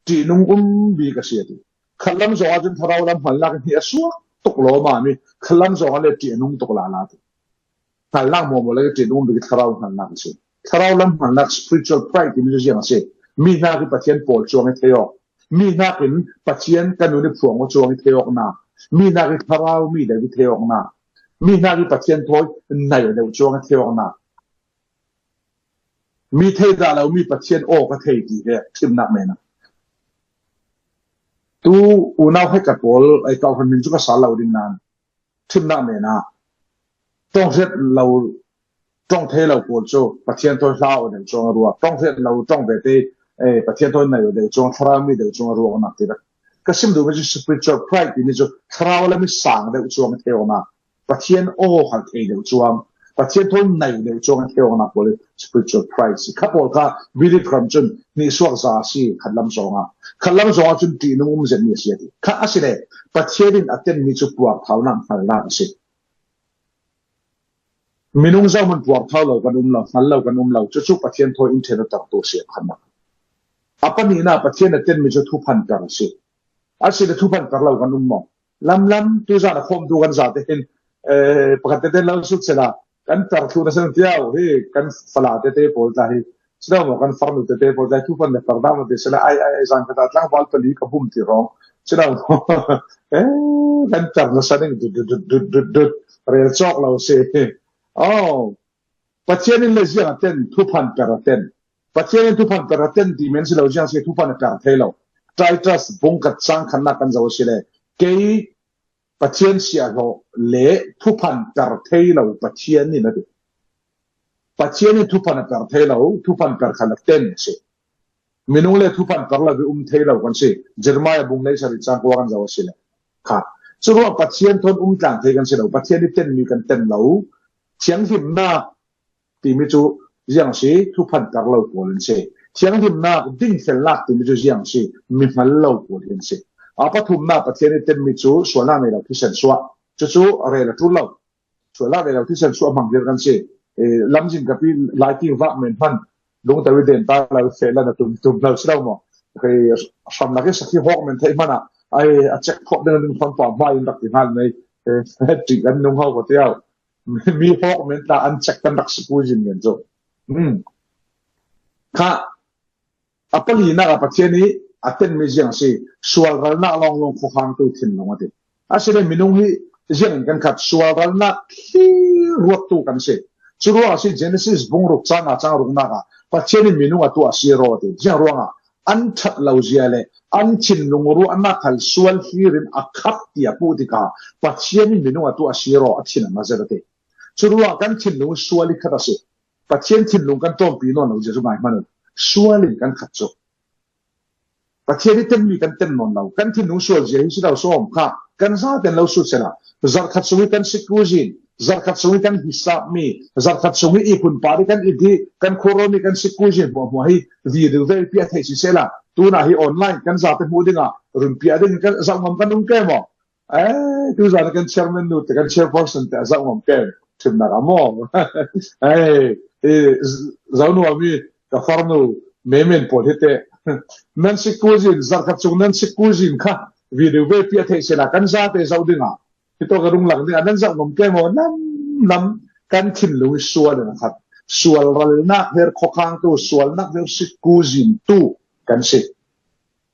ṭihnung um bik a si a ti. Khatlam zong ahcun thlarau lam hngalnak hi hnih a suak tuk lawmam i khatlam zong ah le ṭihnung tuk lala ti. Hngalnak hmuahhmuah le ṭihnung um bik i thlarau hngalnak a si. Thlarau lam hngalnak, spiritual pride timi cu ziang a si. Mi hnak i Pathian pawl cuang i thei awk. Mi hnakin Pathian kan nun i phuang aw cuang i thei awknak. Mi hnak i thlarau mi deuh i thei awknak. Mi hnak i Pathian thawi nai deuh cuang i thei awknak. Mi thei dah lo mi Pathian aw ka thei ti he ṭhimnak men ah. Tu unau heka pawl ei kau hran min cu ka sal lo ding nan ṭhimnak men ah ṭong hriat lo, ṭong thei lo pawl cu Pathian thawi hla aw deuh cuang a ruah, ṭong hriat lo, ṭong ve te, eh, Pathian thawi nai aw deuh cuang, thlarau mi deuh cuang a ruahnak ti rak ka sim duhmi cu spiritual pride timi cu thlarau lam i sang deuh cuang a thei awknak. Pathian aw khal thei deuh cuang, Pathian thawn nai deuh cuang a thei awknak pawl i spiritual pride si. Kha pawl kha Billy Graham cun hnihsuak za a si, khatlam zong ah. Khatlam zong ah cun ṭihnung um zetmi a si a ti. Kha a si le, Pathian in a tenmi cu puarthaunak hngalnak a si. Minung zohman puarthau lo kan um lo, hngal lo kan um lo. Cucu Pathian thawi in ṭhen awtartu a si, a khatnak. A pahnihnak Pathian a tenmi cu thuphan per a si. A si le thuphan per lo kan um maw? Lamlam tuzan a khawmtu kan zate hin, eh, pakhat tete lo sut sela, kan per thluh na san tiau hi kan fala tete pawl ta hi. Sida maw kan farnu tete pawl ta hi, thuphan le per dah maw ti sela, ai, ai, ai, zan khat ah tlangval pali ka bum ti rawng. Sida maw, eh, kan per na san ding dut, dut, dut, dut, dut, dut, rel cawk lo si. Oh, Pathian in le ziang a ten, thuphan per a ten. Pathian in thuphan per a ten ti men si lo, ziang si thuphan a per thei lo. Titus bung khat cang khatnak kan zoh a si le, kei Pathian siahlawh le thuphan per thei lo Pathian in a ti. Pathian in thuphan a per thei lo, thuphan per khat a ten a si. Minung le thuphan per lo i um thei lo kan si. Jeremiah bung hleisarih cang kua kan zoh a si le. Kha. Curuah Pathian thawn um tlang thei kan si lo. Pathian i tenmi kan ten lo. Thianghlimnak timi cu ziang si, thuphan per lo pawl in si. Thianghlimnak, dingfelnak timi cu ziang si, mi hngal lo pawl in si. A pathumnak Pathian i tenmi cu sualnak nei lo thisen suah. Cucu rel a ṭul lo. Sualnak nei lo thisen suah hmang hlir kan si. Eh, lamzin kapi laiting vak men hman. Lungto i den ta lo, feh lan a tum tum lo si lo maw? Hei, hramnak i sakhi hawk men theih hmanh ah, ai, a cek thawk ding ding thawn pa hmai in rak ti hal mei. Eh, ṭih kan nung ho ko tiau. Mi hawk men tla an cek kan rak si pui zin men cu. Hmm. Kha, a palinak ah Pathian i a tenmi ziang si, sualralnak lawnglawng khuakhangtu thinlung a ti. A si le minung hi ziang in kan khat, sualralnak thlir ruattu kan si. Curuang a si Genesis bung ruk cang a cang ruknak ah Pathian in minung a tuah a si raw a ti. Ziang ruangah an ṭhat lo zia le an thinlung ruahnak khal sual hlir in a khat ti a puh tikah Pathian in minung a tuah a si raw a thin a zet a ti. Curuang kan thinlung sual i khat a si. Pathian thinlung kan ṭawmpi nawn lo zia cu ngai hmanh uh. Sual in kan khat cu. Pathian i ten mi kan ten nawn lo. Kan thinlung sual zia hi si lo sawm kha. Kan zaten lo sut sela. Zarh khat sung i kan sikku zin. Zarh khat sung i kan hisap mi. Zarh khat sung i hun pa i kan i di. Kan khoro mi kan sikku zin hmuahhmuah hi. Video ve pia thei si sela. Tuna hi online kan zate hmu dinga. Run pia ding kan zau ngam kan um ke maw. Eh, tu zana kan chairman nu te kan chairperson te a zau ngam ke. Thimna ka maw. Eh, eh, zau nu ami ka farnu memen pawl hi te. Nan sikku zin, zarh khat sung nan sikku zin kha. Video ve pia thei sela kan zate zau dinga. Hi to ka rung lang dinga, nan zau ngam ke maw, nam, nam, kan thinlung i sual in khat. Sual ralnak her khokhang tu, sualnak her sikku zin tu, kan si.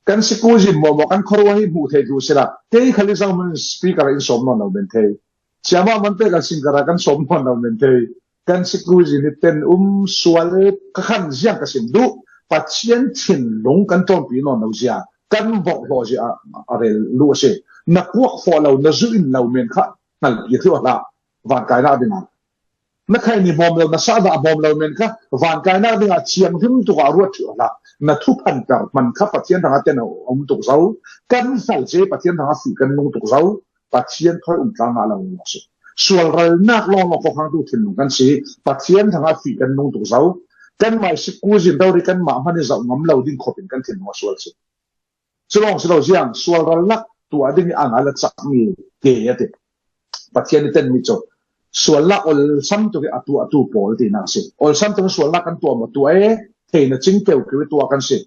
Kan sikku zin maw maw, kan khorua hi hmuh thei tu sila. Kei khali zau man speaker in sawm nawn lo men thei. Siama man te kan singkara kan sawm nawn lo men thei. Kan sikku zin i ten um sual ka khan ziang ka sim duh. Pathian thinlung kan ṭawnpi nawn lo zia. Kan bawk hlawh zia a, a rel lu a si. Na kuak fawh lo, na zu in lo men kha. Ngal pi thil a hlah. Van kaina a ding a. Na khaini hmawm lo, na sahdah hmawm lo men kha, van kaina dingah thianghlim tukah ruat ṭheuh a hlah. Na thuphan per hman kha Pathian hrangah ten a um tuk zo. Kan hngal cia Pathian hrangah fih kan nung tuk zo. Pathian thawi um tlang ngah lo lo si. Sual ralnak lawnglawng khuakhangtu thinlung kan si. Pathian hrangah fih kan nung tuk zo. Kan mai sikku zin rori kanmah hman i zoh ngam lo ding khawpin kan thinlung a sual si. Culawng si lo ziang, sual ralnak tuah ding i a ngal a cakmi ke a ti. Pathian i tenmi cu sualnak olsam tuk i a tuahtu pawl tinak a si. Olsam tuk i sualnak kan tuah maw, tuah e, theina cing keukeu i tuah kan si.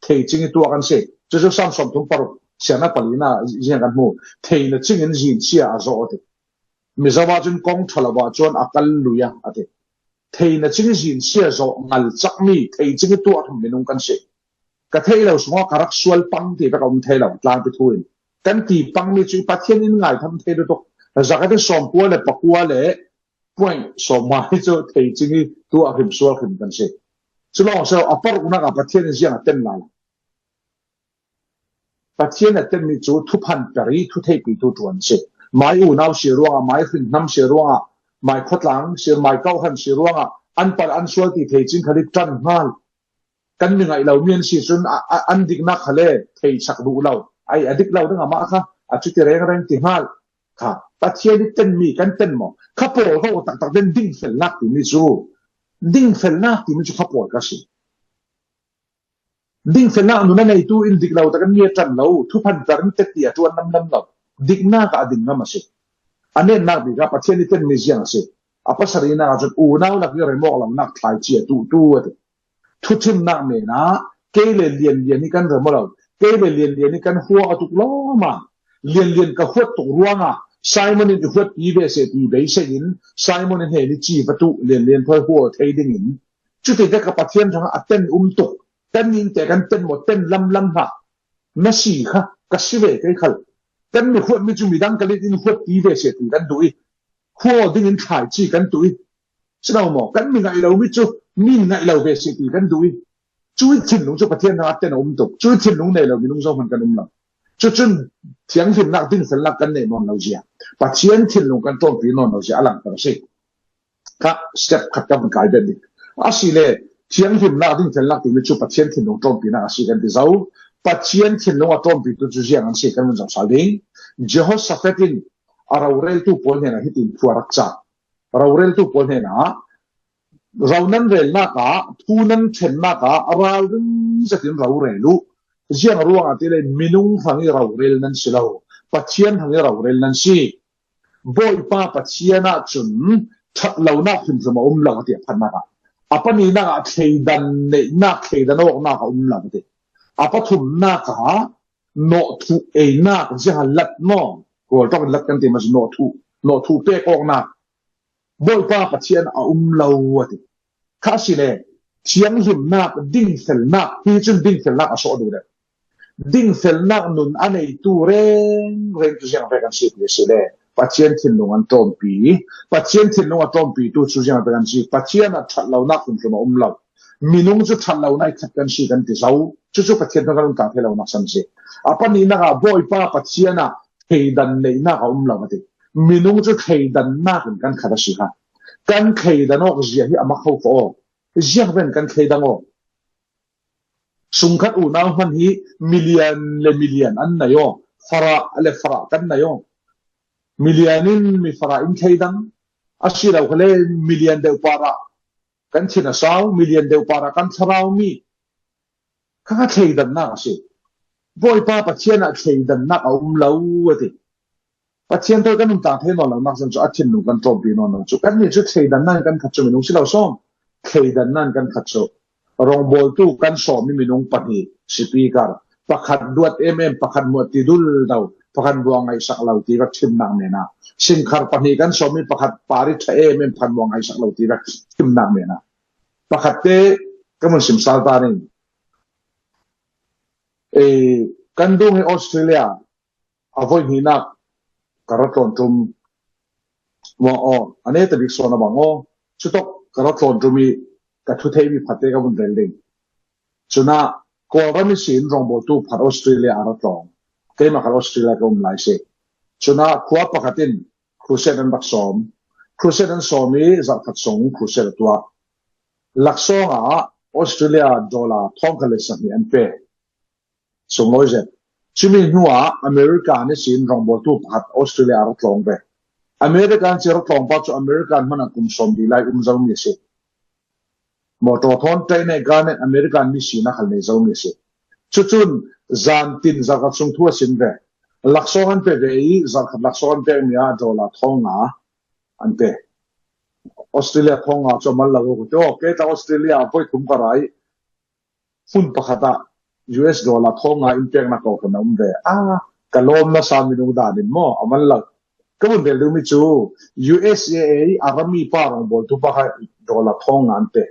Thei cing i tuah kan si. Cucu Sam sawmthum paruk, siangna palina ziang kan hmu. Theina cing in zin sia a zawh a ti. Mizo ah cun kong ṭha lo ah cun a kal lui a, a ti. Theina cing i zin sia zawh ngal cakmi thei cing i tuah hrim minung kan si. Ka theih lo sungah ka rak sual pang ti vek a um thei lo, tlangpi thu in. Kan ti pangmi cu Pathian in ngaitham thei lutuk. Zakatin sawmkua le pakua le point sawmnga hi cu thei cing i tuah hrim sual hrim kan si. Culawng si lo, a paruknak ah Pathian in ziang a ten lai. Pathian a tenmi cu thuphan per i thutheihpitu ṭuan si. Mai unau si ruangah, mai hrinhnam si ruangah, mai khawtlang si, mai kauhran si ruangah, an palh an sual ti thei cing khal i ṭan hngal. Kan mi ngaih lomi an si cun a, a, an diknak khal le thei sak duh lo. Ai, a dik lo ding amah kha, a cuti rengreng ti hngal. Kha, Pathian i tenmi kan ten maw? Kha pawl ko taktak den dingfelnak timi cu, dingfelnak timi cu kha pawl ka si. Dingfelnak nun a neitu in dik lo tak an ngia ṭan lo, thuphan per in teti a ṭuan lamlam lo. Diknak ah a ding ngam a si. A netnak bik ah Pathian i tenmi ziang a si. A pasarihnak ah cun unau lak i remawk lonak thlaici a tuhtu a ti. Thuṭhimnak men ah kei le lianlian i kan remaw lo, kei le lianlian i kan huak a tuk lawm a, lianlian ka huat tuk ruangah Simon in i huatpi ve seh ti beisei in Simon in hnen i ci va tuh lianlian thawi huaw thei dingin Cuti vek a Pathian hrangah a ten um tuk. Kan ninte kan ten maw, ten lamlam hlah. Na si kha, ka si ve kei khal. Kan mi huatmi cu midang kal in in huatpi ve seh ti kan duh i, huaw dingin thlaici kan tuh i, si lo maw? Kan mi ngaih lomi cu mi ngaih lo ve seh ti kan duh i, cuih thinlung cu Pathian hrangah ten a um tuk. Cuih thinlung nei lo minung zohman kan um lo. Cucun thianghlimnak dingfelnak kan neih nawn lo zia, Pathian thinlung kan ṭawnpi nawn lo zia a langter a si. Kha step khat ka vun kai bet ding. Asile thianghlimnak dingfelnak timi cu Pathian thinlung ṭawnpinak a si kan ti zo. Pathian thinlung a ṭawnpitu cu ziang an si kan vun zoh sal ding. Jehoshaphat in a roreltu pawl hnenah hitin thu a rak cak. Roreltu pawl hnenah ro nan relnak ah, thu nan ṭhennak ah ralring zetin ro rel uh. Ziang ruangah ti le minung hrang i rorel nan si lo, Pathian hrang i rorel nan si. Bawipa Pathian ah cun ṭhat lonak hrimhrim a um lo a ti a phatnak ah. A paninak ah thleidan neihnak, thleidan awknak a um lo a ti. A pathumnak ah nawhthuh einak, ziang a lat maw? Rawl ṭawk in lat kan ti maw? Nawhthuh, nawhthuh pek awknak. Bawipa Pathian a um lo a ti. Kha asile thianghlimnak, dingfelnak, hi cun dingfelnak a sawh duh deuh. Dingfelnak nun a neitu rengreng cu ziang vek an si ti asile Pathian thinlung an ṭawnpi. Pathian thinlung a ṭawnpitu cu ziang vek an si. Pathian a ṭhat lonak hrimhrim a um lo. Minung cu ṭhat lonak i khat kan si kan ti zo. Cucu Pathian hnenah kan um tlang thei lonak san si. A paninak ah Bawipa Pathian ah thleidan neihnak a um lo a ti. Minung cu thleidannak in kan khat a si kha. Kan thleidan awk zia hi a mak kho aw. Ziang ven kan thleidan awk. Sungkhat unau hman hi milian le milian an nei aw, farah le farah kan nei aw. Milian in mi farah in thleidang, a si lo kha le milian deuh parah kan thin a sau, milian deuh parah kan thlarau mi. Kha kha thleidannak a si. Bawipa Pathian ah thleidannak a um lo a ti. Pathian thawi kan um tlang thei nawn lonak zong cu a thinlung kan tlawmpi nawn lo cu. Kannih cu thleidannak in kan khat cu minung si lo sawm. Thleidannak in kan khat cu rawngbawltu kan sawm i minung pahnih, speaker, pakhat duat em em, pakhat muat ti dul do, pakhat buang ngaihsak lo ti vek thimnak men ah. Singkhar pahnih kan sawm i pakhat pari ṭha em em, pakhat buang ngaihsak lo ti vek thimnak men ah. Pakhat te ka vun sim sal ta ning. Eh, kan dung hi Australia a voi hnihnak ka ra tlawn ṭum. Maw aw, a neta bik sawn a bang aw. Cutok ka ra tlawn ṭum i ka thu theimi phatte ka vun rel ding. Cunah Kawlram ihsin rawngbawltu pakhat Australia a ra tlawng. Keimah khat Australia ka um lai si. Cunah khua pakhat in crusade an rak sawm. Crusade an sawm i zarh khat sung crusade a tuah. Laksawng ah Australia dollar thawngkhat le sahnih an pe. Sunglawi zet. Cumi hnuah America nih sin rawngbawltu pakhat Australia a ra tlawng ve. America an ci ra tlawng pa cu America hmanh ah kum sawm dih lai um zomi a si. Mawtaw thawn train eh garnet America mi sinak hal nei zomi a si. Cucun zan tin zarhkhat sung thu a sin ve. Laksawng an pe ve i zarhkhat laksawng an pekmi ah dollar thawng nga an pe. Australia thawng nga cu a mal lo ko. Kei ta Australia voi thum ka ra i hmun pakhat ah U S dollar thawng nga in peknak ko kan um ve. Ah, ka lawm nasa minung dan in maw, a man lo. Ka vun rel duhmi cu U S A a rami pa rawngbawltu pa kha dollar thawng nga an pe.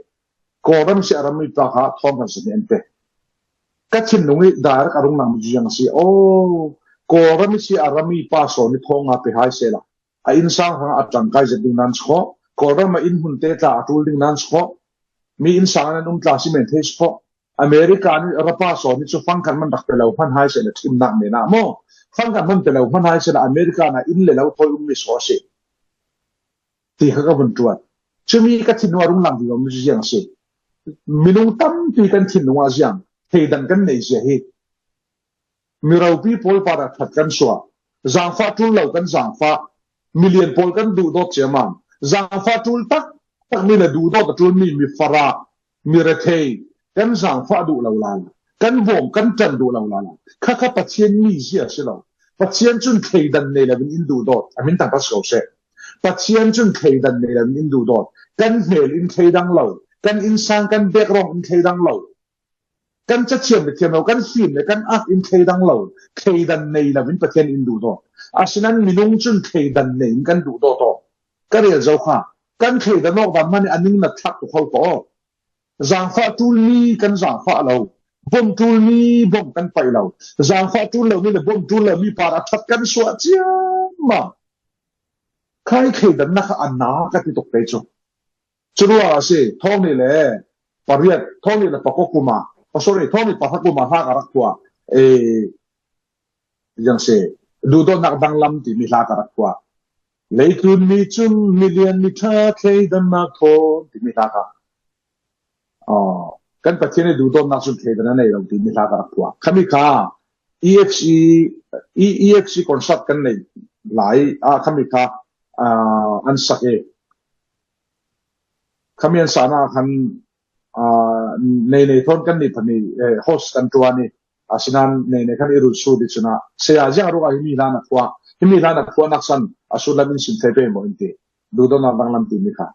Kawlram si a rami pa kha thawngkhat sahnih an pe. Ka thinlung i direct a rung nang cu ziang a si. Oh, Kawlram si a rami pa sawn i thawng nga pe hai sehla a innsang hrang a ṭangkai zet ding nan si khawh, Kawlram ah inn hmun te tla a ṭul ding nan si khawh, mi innsang an um tla si men thei si khawh. America nih rapa sawn nih cu fangkhat hman rak pe lo hman hai sehla thimnak men ah maw, fangkhat hman pe lo hman hai sehla America na inn le lo thawi ummi saw a si ti kha ka vun ṭuan. Cumi ka thinlung a rung lang vivo mi cu ziang a si. Minung tampi kan thinlung ah ziang thleidan kan nei zia hi. Mi ropi pawl parah ṭhat kan suah. Zaangfah ṭul lo kan zaangfah. Milian pawl kan duhdawt ciammam. Zaangfah ṭul taktakmi le duhdawt a ṭulmi mi farah, mi rethei kan zaangfah duh lo lala. Kan bawm kan ṭan duh lo lala. Kha kha Pathian mi zia si lo. Pathian cun thleidan nei loin in duhdawt. A min tangka si ko seh. Pathian cun thleidan nei loin in duhdawt. Kan hmel in thleidang lo. Kan innsang kan background in thleidang lo. Kan cathiam le thiam lo, kan fim le kan ak in thleidang lo, thleidan nei loin Pathian in duhdawt. Asinain minung cun thleidan nei in kan duhdawt aw. Ka rel zo kha, kan thleidan awk dan hmanh a ning na thlak tuk ho ko aw. Zaangfah ṭul ni kan zaangfah lo, bawm ṭul ni bawm kan paih lo, zaangfah ṭul lo ni le bawm ṭul lo mi parah ṭhat kan suah ciammam. Khai thleidannak kha a na ka ti tuk te cu. Curuangah a si, thawng nih le pariat, thawng nih le pakua kum ah, oh, sorry, thawng nih pahra kum ah hla ka rak phuah, eh, ziang si, duhdawtnak danglam timi hla ka rak phuah. Leitlun mi cun milian mi ṭha thleidannak thawn timi hla kha. Ah, kan Pathian nih duhdawtnak cun thleidan a nei lo timi hla ka rak phuah. Khami kha E F C, E- E F C concert kan nei lai, ah, khami kha, ah, an sak i. Khami an sahnak khan, ah, nei nei thawn kan nih pahnih, eh, host kan ṭuan i, asinain nei nei khan i rul su dih cunah, saya ziang ruangah himi hlan a phuah, himi hlan a phuahnak san a sullam in sim thei pei maw in ti, duhdawtnak danglam timi kha.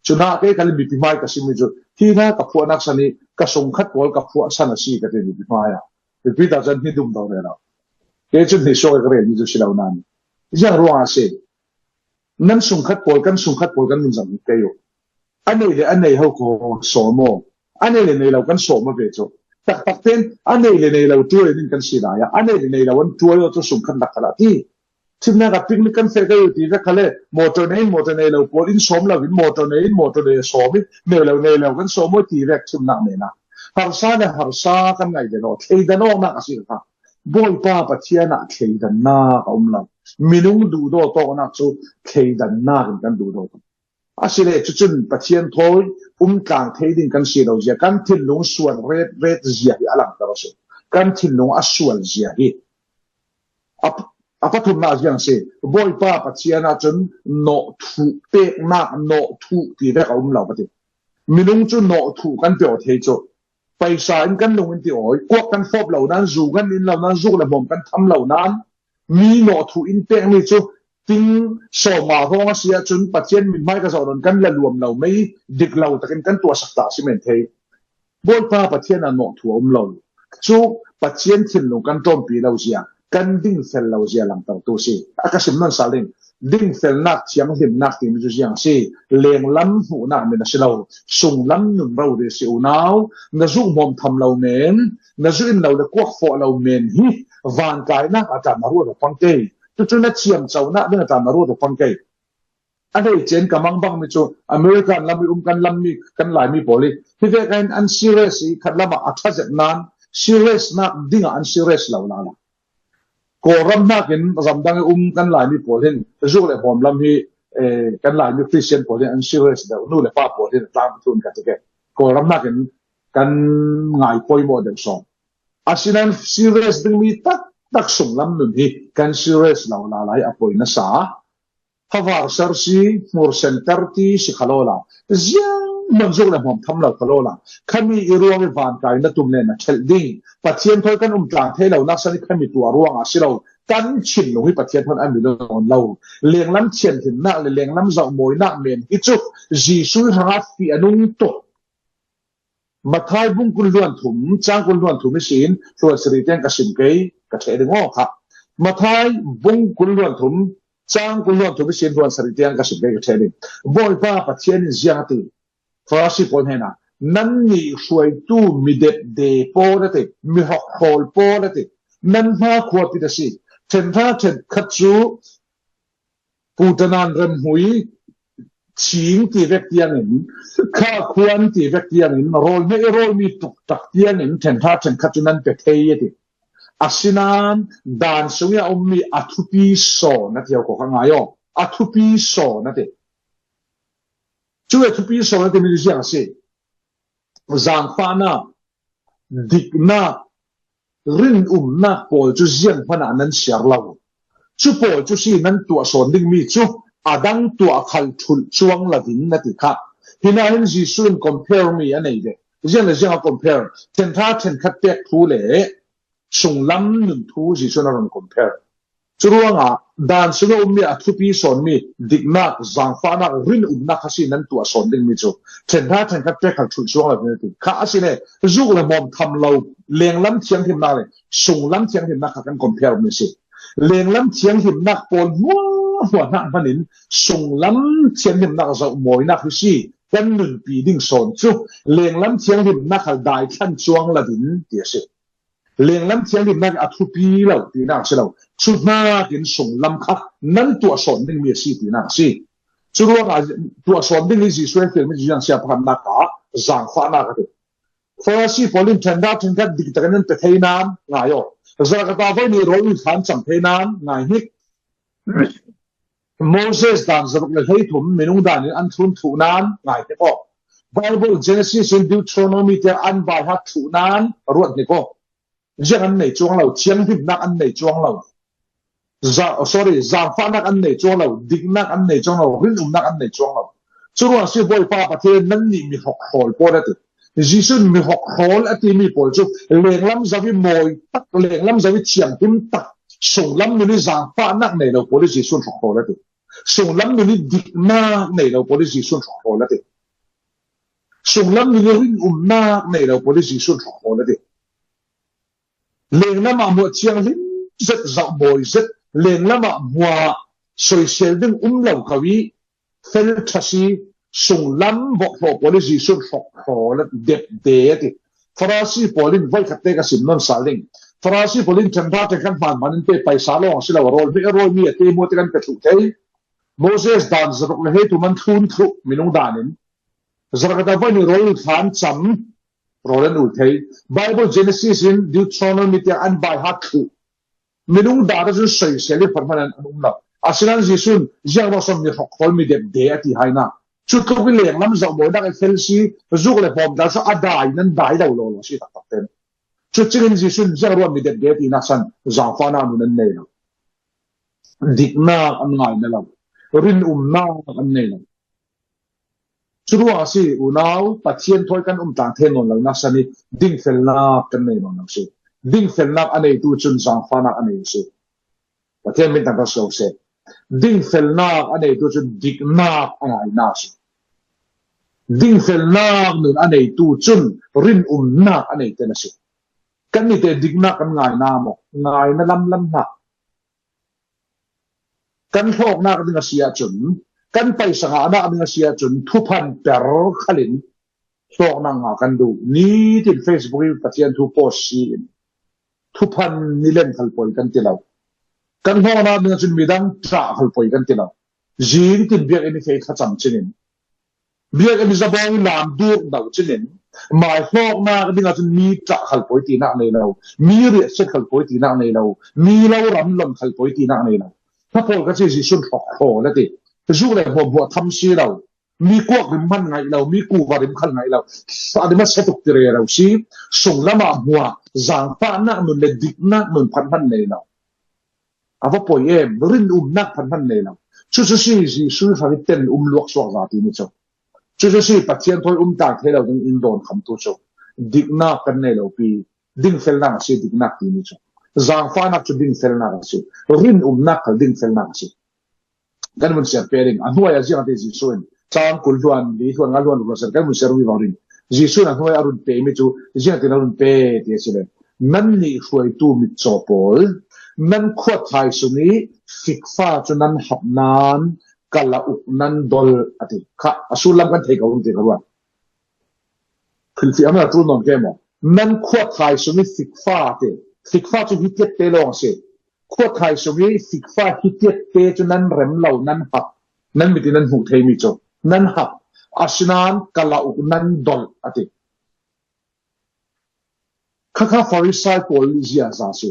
Cunah kei kha le mipi hmai ka simi cu, hi hla ka phuahnak san i ka sungkhat pawl ka phuah san a si ka ti mipi hmai ah. Mipi ta cun hni dum do rero. Kei cun hni suak i ka relmi cu si lo nan. Ziang ruangah a si. Nan sungkhat pawl, kan sungkhat pawl kan min zang kei u. A nei le a nei ho ko sawm aw. A nei le nei lo kan sawm aw ve cu. Taktak ten a nei le nei lo ṭuai ning kan si lai ah. A nei le nei lo an ṭuai aw cu sungkhat lak khalah ti. Thimnak ah picnic kan feh kei u ti vek kha le, motor nei in motor nei lo pawl in sawm lo in motor nei in motor nei sawm in nei lo nei lo kan sawm aw ti vek thimnak men ah. Harsa le harsa kan ngai den aw. Thleidan awknak a si kha. Bawipa Pathian ah thleidannak a um lo. Minung duhdawt awknak cu thleidannak in kan duhdawt. A si le cucun Pathian thawi um tlang thei ding kan si lo zia, kan thinlung sual ret ret zia hi a langter a si. Kan thinlung a sual zia hi a, a pathumna ziang si. Bawipa Pathian ah cun nawhthuh peknak, nawhthuh ti vek a um lo ka ti. Minung cu nawhthuh kan pe aw thei cu. Paisa in kan lung in ti awi, kuak kan fawp lo nan, zu kan in lo nan, zuk le hmawm kan tham lo nan, mi nawhthuh in pekmi cu ting sawma hrawng a si ahcun Pathian mithmai ka zoh nawn kan la luam lo, mei dik lo takin kan tuahsak ta a si men thei. Bawipa Pathian ah nawhthuh a um lo. Cu Pathian thinlung kan ṭawmpi lo zia, kan dingfel lo zia langtertu si. A ka sim nawn sal ding. Dingfelnak, thianghlimnak timi cu ziang si. Lenglam hmuhnak min a si lo. Sunglam nun rori si unau. Na zuk hmawm tham lo men, na zuk in lo le kuak fawh lo men hi vankainak a ṭan na ruat a pang kei. Cucu na thiamconak ding a ṭan na ruat a pang kei. A hleice in ka mangbangmi cu American lam i um kan lammi, kan Laimi pawl hi hi vek in an serious i khat lamah a ṭha zet nan serious nak dingah an serious lo lala. Kawlram hnakin ramdang i um kan Laimi pawl hin zuk le hmawm lam hi, eh, kan Laimi Christian pawl hin an serious deuh, nu le pa pawl hin a tlang thun ka ti ke. Kawlram hnakin kan ngai poimawh deuh sawn. Asinan serious dingmi taktak sunglam nun hi kan serious lo lala hi a poi nasa. Havar ser si, hmur center ti si kha lawla. Ziang man zuk le hmawm tham lo kha lawla. Khami i ruang i vankai na tum le na thelh ding. Pathian thawi kan um tlang thei lo nak san i khami tuah ruangah si lo. Kan thinlung hi Pathian thawn a mi lo nawn lo. Lenglam thianhlimnak le lenglam zohmawinak men hi cu Jesuh hrangah fih a nung tuk. Mathai bung kul hluan thum, cang kul hluan thum ihsin hluan sarih tiang ka sim kei ka ṭheh ding aw kha. Mathai bung kul hluan thum, cang kul hluan thum ihsin hluan sarih tiang ka sim kei ka ṭheh ding. Bawipa Pathian in ziang a ti, Farasi pawl hnenah, nannih hruaitu mi depde pawl a ti, mi hrokhrawl pawl a ti, nan hna khuapit a si. Ṭhenhra ṭhenkhat cu putanan remhmui, thing ti vek tiangin, khakhuan ti vek tiangin, rawl hmeh i rawlmi tuktak tiangin ṭhenhra ṭhenkhat cu nan pe thei a ti. Asinan dan sung i a ummi a thupi sawn a ti ko kha ngai aw. A thupi sawn a ti. Cu a thupi sawn a timi cu ziang a si. Zaangfahnak, diknak, rinumnak pawl cu ziang hmanah nan siar lo. Cu pawl cu si nan tuah sawn dingmi cu a dang tuah khal ṭhulh cuang lo ding na ti kha. Hinahin Jesuh in compare mi a nei ve. Ziang le ziang a compare. Ṭhenhra ṭhenkhat pek thu le sunglam nun thu Jesuh in a run compare. Curuangah dan sung a ummi a thupi sawnmi diknak, zaangfahnak, rinumnak kha si nan tuah sawn dingmi cu ṭhenhra ṭhenkhat pek khal ṭhulh cuang lo ding a ti kha a si le zuk le hmawm tham lo, lenglam thianghlimnak le sunglam thianghlimnak kha kan compare mi si. Lenglam thianghlimnak pawl hmuahhmuah hnak hmanin sunglam thianghlimnak zohmawinak hi si kan nunpi ding sawn cu lenglam thianghlimnak khal dai thlan cuang lo ding ti a si. Lenglam thianghlimnak a thupi lo tinak a si lo. Cu hnakin sunglam kha nan tuah sawn dingmi a si tinak a si. Curuangah tuah sawn ding hi Jesuh a fialmi cu ziang siapa khatnak ah zaangfahnak a ti. Farasi pawl in ṭhenhra ṭhenkhat dik takin nan pe thei nan ngai aw. Zarhkhat ah voi nih rawl in thlan cam thei nan ngai hnik. Moses dan zaruk le hleithum minung dan in an thlun thuh nan ngai hnik aw. Bible Genesis in Deuteronomy tiang an baihat thuh nan ruat hnik aw. Ziang an nei cuang lo, thianghlimnak an nei cuang lo. Za, oh, sorry, zaangfahnak an nei cuang lo, diknak an nei cuang lo, rinumnak an nei cuang lo. Curuang si Bawipa Pathian nannih mi hrokhrawl pawl a ti. Jesuh in mi hrokhrawl a timi pawl cu lenglam zoh i mawi tak, lenglam zoh i thianghlim tak, sunglam nun i zaangfahnak nei lo pawl i Jesuh in hrokhrawl a ti. Sunglam nun i diknak nei lo pawl i Jesuh in hrokhrawl a ti. Sunglam nun i rinumnak nei lo pawl i Jesuh in hrokhrawl a ti. Lenglam ah hmuah thianghlim zet, zoh mawi zet, lenglam ah hmuah soisel ding um lo ko i fel ṭha si, sunglam bawhhlawh pawl i Jesuh in hrokhrawl a ti, depde a ti. Farasi pawl in voikhat te ka sim nawn sal ding. Farasi pawl in ṭhenhra ṭhenkhat hmaan hmaan in pe paisa lawng a si lo, rawl hmeh a rawlmi a te hmuah te kan pe thluh thei. Moses dan zaruk le hleithum an thlun thluh minung dan in. Zarhkhat ah voi nih rawl thlan cam, rawl an ul thei. Bible Genesis in Deuteronomy tiang an baihat thluh. Minung dan ah cun soisel i hman hman an um lo. Asinan Jesuh in ziang rawh sawn mi hrokhrawl mi depde a ti hai na. Cu tluk i lenglam zoh mawinak i fel si, zuk le hawm dan cu a dai nan dai lo lawlaw si taktak ten. Cu cingin Jesuh in ziang ruah mi det de tinak san zaangfahnak nun an nei lo. Diknak an ngai na lo. Rinumnak an nei lo. Curuang a si, unau, Pathian thawi kan um tlang thei nawn lonak san i dingfelnak kan nei nawn lo si. Dingfelnak a neitu cun zaangfahnak a nei si. Pathian min tangka si lo seh. Dingfelnak a neitu cun diknak a ngaina si. Dingfelnak nun a neitu cun rinumnak a nei ten a si. Kan nite diknak kan ngaina maw? Ngaina lamlam hlah. Kan hlawknak ding a si ahcun, kan paisa ngahnak ding a si ahcun, thuphan per khalin hlawknak ngah kan duh. Nitin Facebook i Pathian thu post si in, thuphan ni len khal poi kan ti lo. Kan hlawknak ding ahcun midang ṭah khal poi kan ti lo. Zing tin biakinn i fei thlacam cinin, biakinn zabawng i lam dur do cinin, mai hlawknak ding ahcun mi ṭah khal poi tinak nei lo, mi riahsiat khal poi tinak nei lo, mi lo ram lon khal poi tinak nei lo. Hna pawl ka si, Jesuh in hrawk hraw le ti. Zuk le hmuahhmuah tham si lo. Mi kuak rim hman ngaih lo, mi kuva rim khal ngaih lo. A rim a se tuk ti rero si. Sunglam ah hmuah, zaangfahnak nun le diknak nun phan hman nei lo. A va poi em, rinumnak phan hman nei lo. Cucu si Jesuh hrang i ten um luak suak za timi cu. Cucu si Pathian thawi um tlang thei lo ding in dawn khamtu cu. Diknak kan nei lo pi, dingfelnak a si diknak timi cu. Zaangfahnak cu dingfelnak a si. Rinumnak khal dingfelnak a si. Kan vun siar pe ding. A hnuai ah ziang a ti Jesuh in, cang kul hluan, li hluan, nga hluan, hluan ser kan vun siar vivo ding. Jesuh in a hnuai a run pemi cu ziangtin a run pe ti a si le, nannih hruaitu mitcaw pawl, nan khuathai sung i fikfa cu nan hap nain kalauk nan dol a ti. Kha, a sullam kan thei ko ti ka ruat. Philfi am na tu non ke maw? Nan khuathai sung i fikfa ti. Fikfa cu hi tiak te lawng a si. Khuathai sung i fikfa hi tiak te cu nan rem lo, nan hap, nan mit in nan hmuh theimi cu nan hap. Asinain kalauk nan dol a ti. Khakha Farisai pawl ziaza si.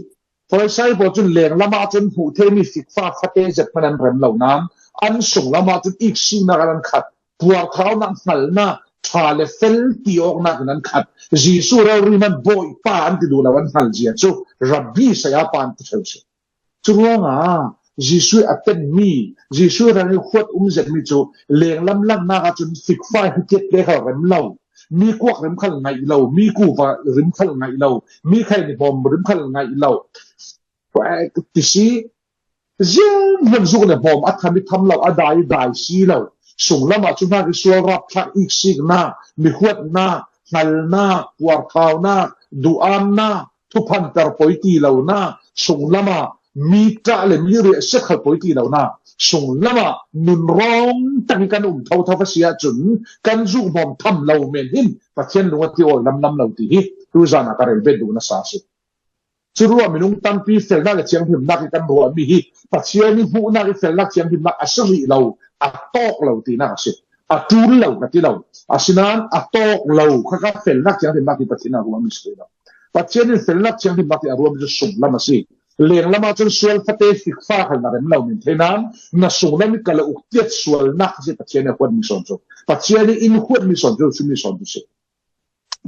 Farisai pawl cun lenglam ah cun hmuh theimi fikfa fate zet hmanh an rem lo nain an sunglam ah cun iksiknak an khat, puarthaunak hngalnak, ṭha le fel ti awknak in an khat. Jesuh rori hmanh Bawipa an ti duh lo an hngal zia cu Rabbi, sayapa an ti ṭheu si. Curuangah Jesuh a tenmi, Jesuh rang i huat um zetmi cu lenglam langhnak ahcun fikfa hi tiak te kha rem lo, mi kuak rim khal ngaih lo, mi kuva rim khal ngaih lo, mi khaini hawm rim khal ngaih lo ti si. Zianghman zuk le hawm a tham i tham lo, a dai i dai si lo. Sunglam ah cu hnak i sual rap thlak, iksiknak, mihuatnak, hngalnak, puarthaunak, duhamnak, thuphanter poi ti lonak, sunglam ah mi ṭah le mi riahsiat khal poi ti lonak, sunglam ah nun rawng tak i kan um thotho a si ahcun kan zuk hawm tham lo men hin Pathian lung a ti awi lamlam lo ti hi tuzan ah ka rel bet duh nasa a si. Curuah minung tampi felnak le thianghlimnak i kan ruahmi hi Pathian i hmuhnak i felnak thianghlimnak a si rih lo, a tawk lo tinak a si. A ṭul lo ka ti lo. Asinain a tawk lo kha kha felnak thianghlimnak hi Pathian a ruahmi si rih lo. Pathian in felnak thianghlimnak hi a ruahmi cu sunglam a si. Lenglam ah cun sual fate fikfa khal na rem lo men thei nain na sunglam i kalauk tiat sualnak a si Pathian i a huatmi sawn cu. Pathian i in huatmi sawn cu, simi sawn cu si.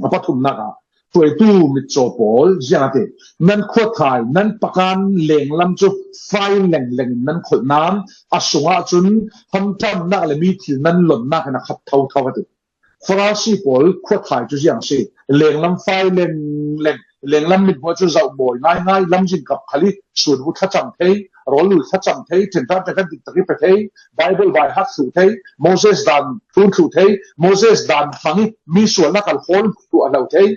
A pathumnak ah hruaitu mitcaw pawl ziang a ti. Nan khuathai, nan pakan lenglam cu fai lengleng in nan kholh nain a sungah cun hamṭamnak le mi thil nan lonnak in a khat thotho a ti. Farasi pawl khuathai cu ziang si. Lenglam fai lengleng, lenglam mithmuh cu zoh bawi ngaingai, lamzin kap khal i sun bu thlacam thei, rawl lul thlacam thei, ṭhenṭhan ṭhenṭhan diktak i pe thei, Baibal vai hak thluh thei, Moses dan thlun thluh thei, Moses dan hmang i mi sualnak kal hawl thluh a hlo thei,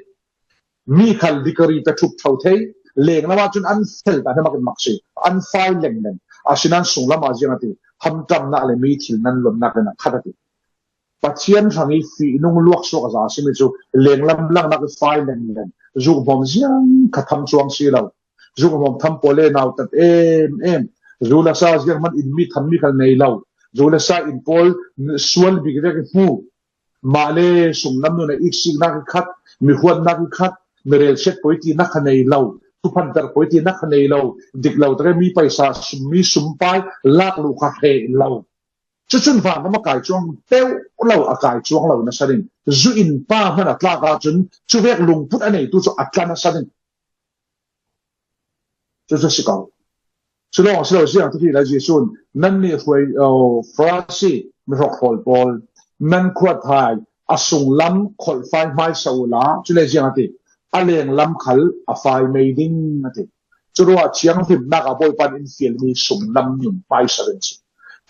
mi khal dikari pe ṭhup ṭho thei, lenglam ah cun an fel ta hna mak in mak si, an fai lengleng. Asinain sunglam ah ziang a ti, hamṭamnak le mi thil nan lonnak le na khat a ti. Pathian hrang i fihnung luak suak a za a simi cu lenglam langhnak i fai lengleng. Zukhmawm ziang kha tham cuang si lo. Zukhmawm tham pawl le nautat em em. Zu le sa ziang hmanh in mi thammi khal nei lo. Zu le sa in pawl sual bik vek i hmu. Mah le sunglam nun ah iksiknak i khat, mihuatnak i khat, mirelsiat poi tinak kha nei lo. Thuphanter poi tinak kha nei lo. Dik lo tak i mi paisa sum, mi sumpai lak lu kha hreh lo. Cucun vanram a kai cuang peuh lo, a kai cuang lo nasa ding. Zu in pa hman a tlak ahcun cuvek lungput a neitu cu a tla nasa ding. Cucu si ko. Culawng si lo ziang titi lai Jesuh in, "Nannih hruai, oh, Farasi mi hrokhrawl pawl, nan khuathai a sunglam kholhfai hmaisa uhla, cule ziang a ti, a lenglam khal a fai mei ding," a ti. Curuah thianghlimnak ah Bawipa nih in fialmi sunglam nun hmaisa ding si.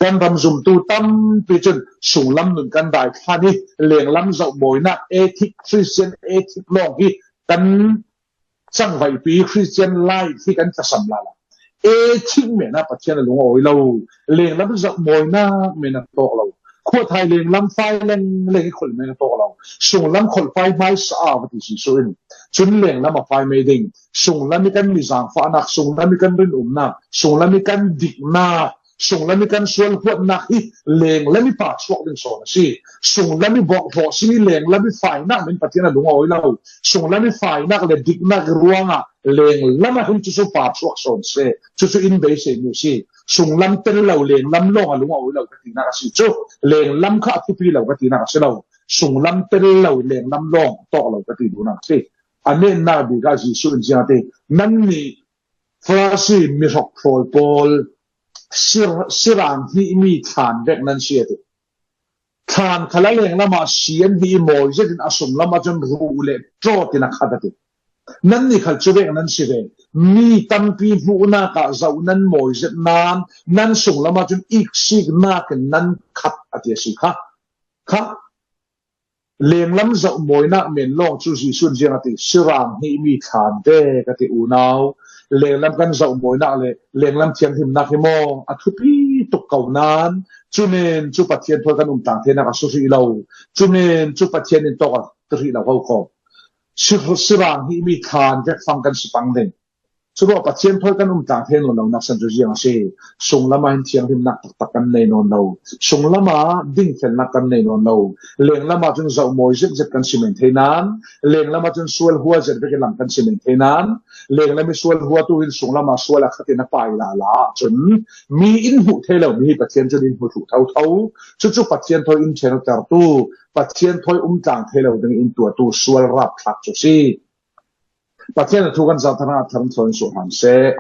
Kan ram zumtu tampi cun sunglam nun kan dai thlan i lenglam zohmawinak, ethic, Christian ethic lawng hi kan cangvaihpi Christian life hi kan tlasam lala. Ethic men ah Pathian a lung a awi lo. Lenglam zohmawinak men a tawk lo. Khuathai lenglam fai lengleng i kholh men a tawk lo. Sunglam kholhfai hmaisa a va ti Jesuh in. Cun lenglam a fai mei ding. Sunglam i kan mi zaangfahnak, sunglam i kan rinumnak, sunglam i kan diknak, sunglam i kan sualhuatnak hi lenglam i pa chuak ding sawn a si. Sunglam i bawkhlawh si i lenglam i fainak men Pathian a lung a awi lo. Sunglam i fainak le diknak i ruangah lenglam ah hin cucu pa chuak sawn seh. Cucu in beisei mi si. Sunglam tel lo lenglam lawng a lung a awi lo ka tinak a si cu. Lenglam kha a thupi lo ka tinak a si lo. Sunglam tel lo lenglam lawng tawk lo ka ti duhnak a si. A netnak bik ah Jesuh in ziang a ti, "Nannih Farasi mi hrokhrawl pawl, sir, sirang hnihmi thlan vek nan si," a ti. Thlan khal a lenglam ah si an hnih i mawi zet in a sunglam ah cun ruh le ṭawt in a khat a ti. Nannih khal cuvek nan si ve. Mi tampi hmuhnak ah zoh nan mawi zet nan, nan sunglam ah cun iksiknak in nan khat a ti a si kha. Kha lenglam zohmawinak men lawng cu Jesuh in ziang a ti, "Sirang hnihmi thlan ve," ka ti unau. Lenglam kan zohmawinak le lenglam thianghlimnak hi maw a thupi tuk ko nan, cunen cu Pathian thawi kan umtlang theinak a si hrih lo. Cunen cu Pathian in tawk a ti hrih lo ho ko. Si, sirang hnihmi thlan vek fang kan si pang ding. Curuah Pathian thawi kan umtlang thei nawn lonak san cu ziang a si. Sunglam ah hin thianghlimnak taktak kan nei nawn lo. Sunglam ah dingfelnak kan nei nawn lo. Lenglam ah cun zohmawi zetzet kan si men thei nan, lenglam ah cun sual hua zet vek i lang kan si men thei nan, lenglam i sual huatu hin sunglam ah sual a khat in a pai lala ahcun mi in hmuh thei lo mi hi Pathian cun in hmu thluh thotho. Cucu Pathian thawi in ṭhenawtertu, Pathian thawi umtlang thei lo ding in tuahtu sual rapthlak cu a si. Pathian a thu kan zahtak hna thar in thawh in suh hram seh.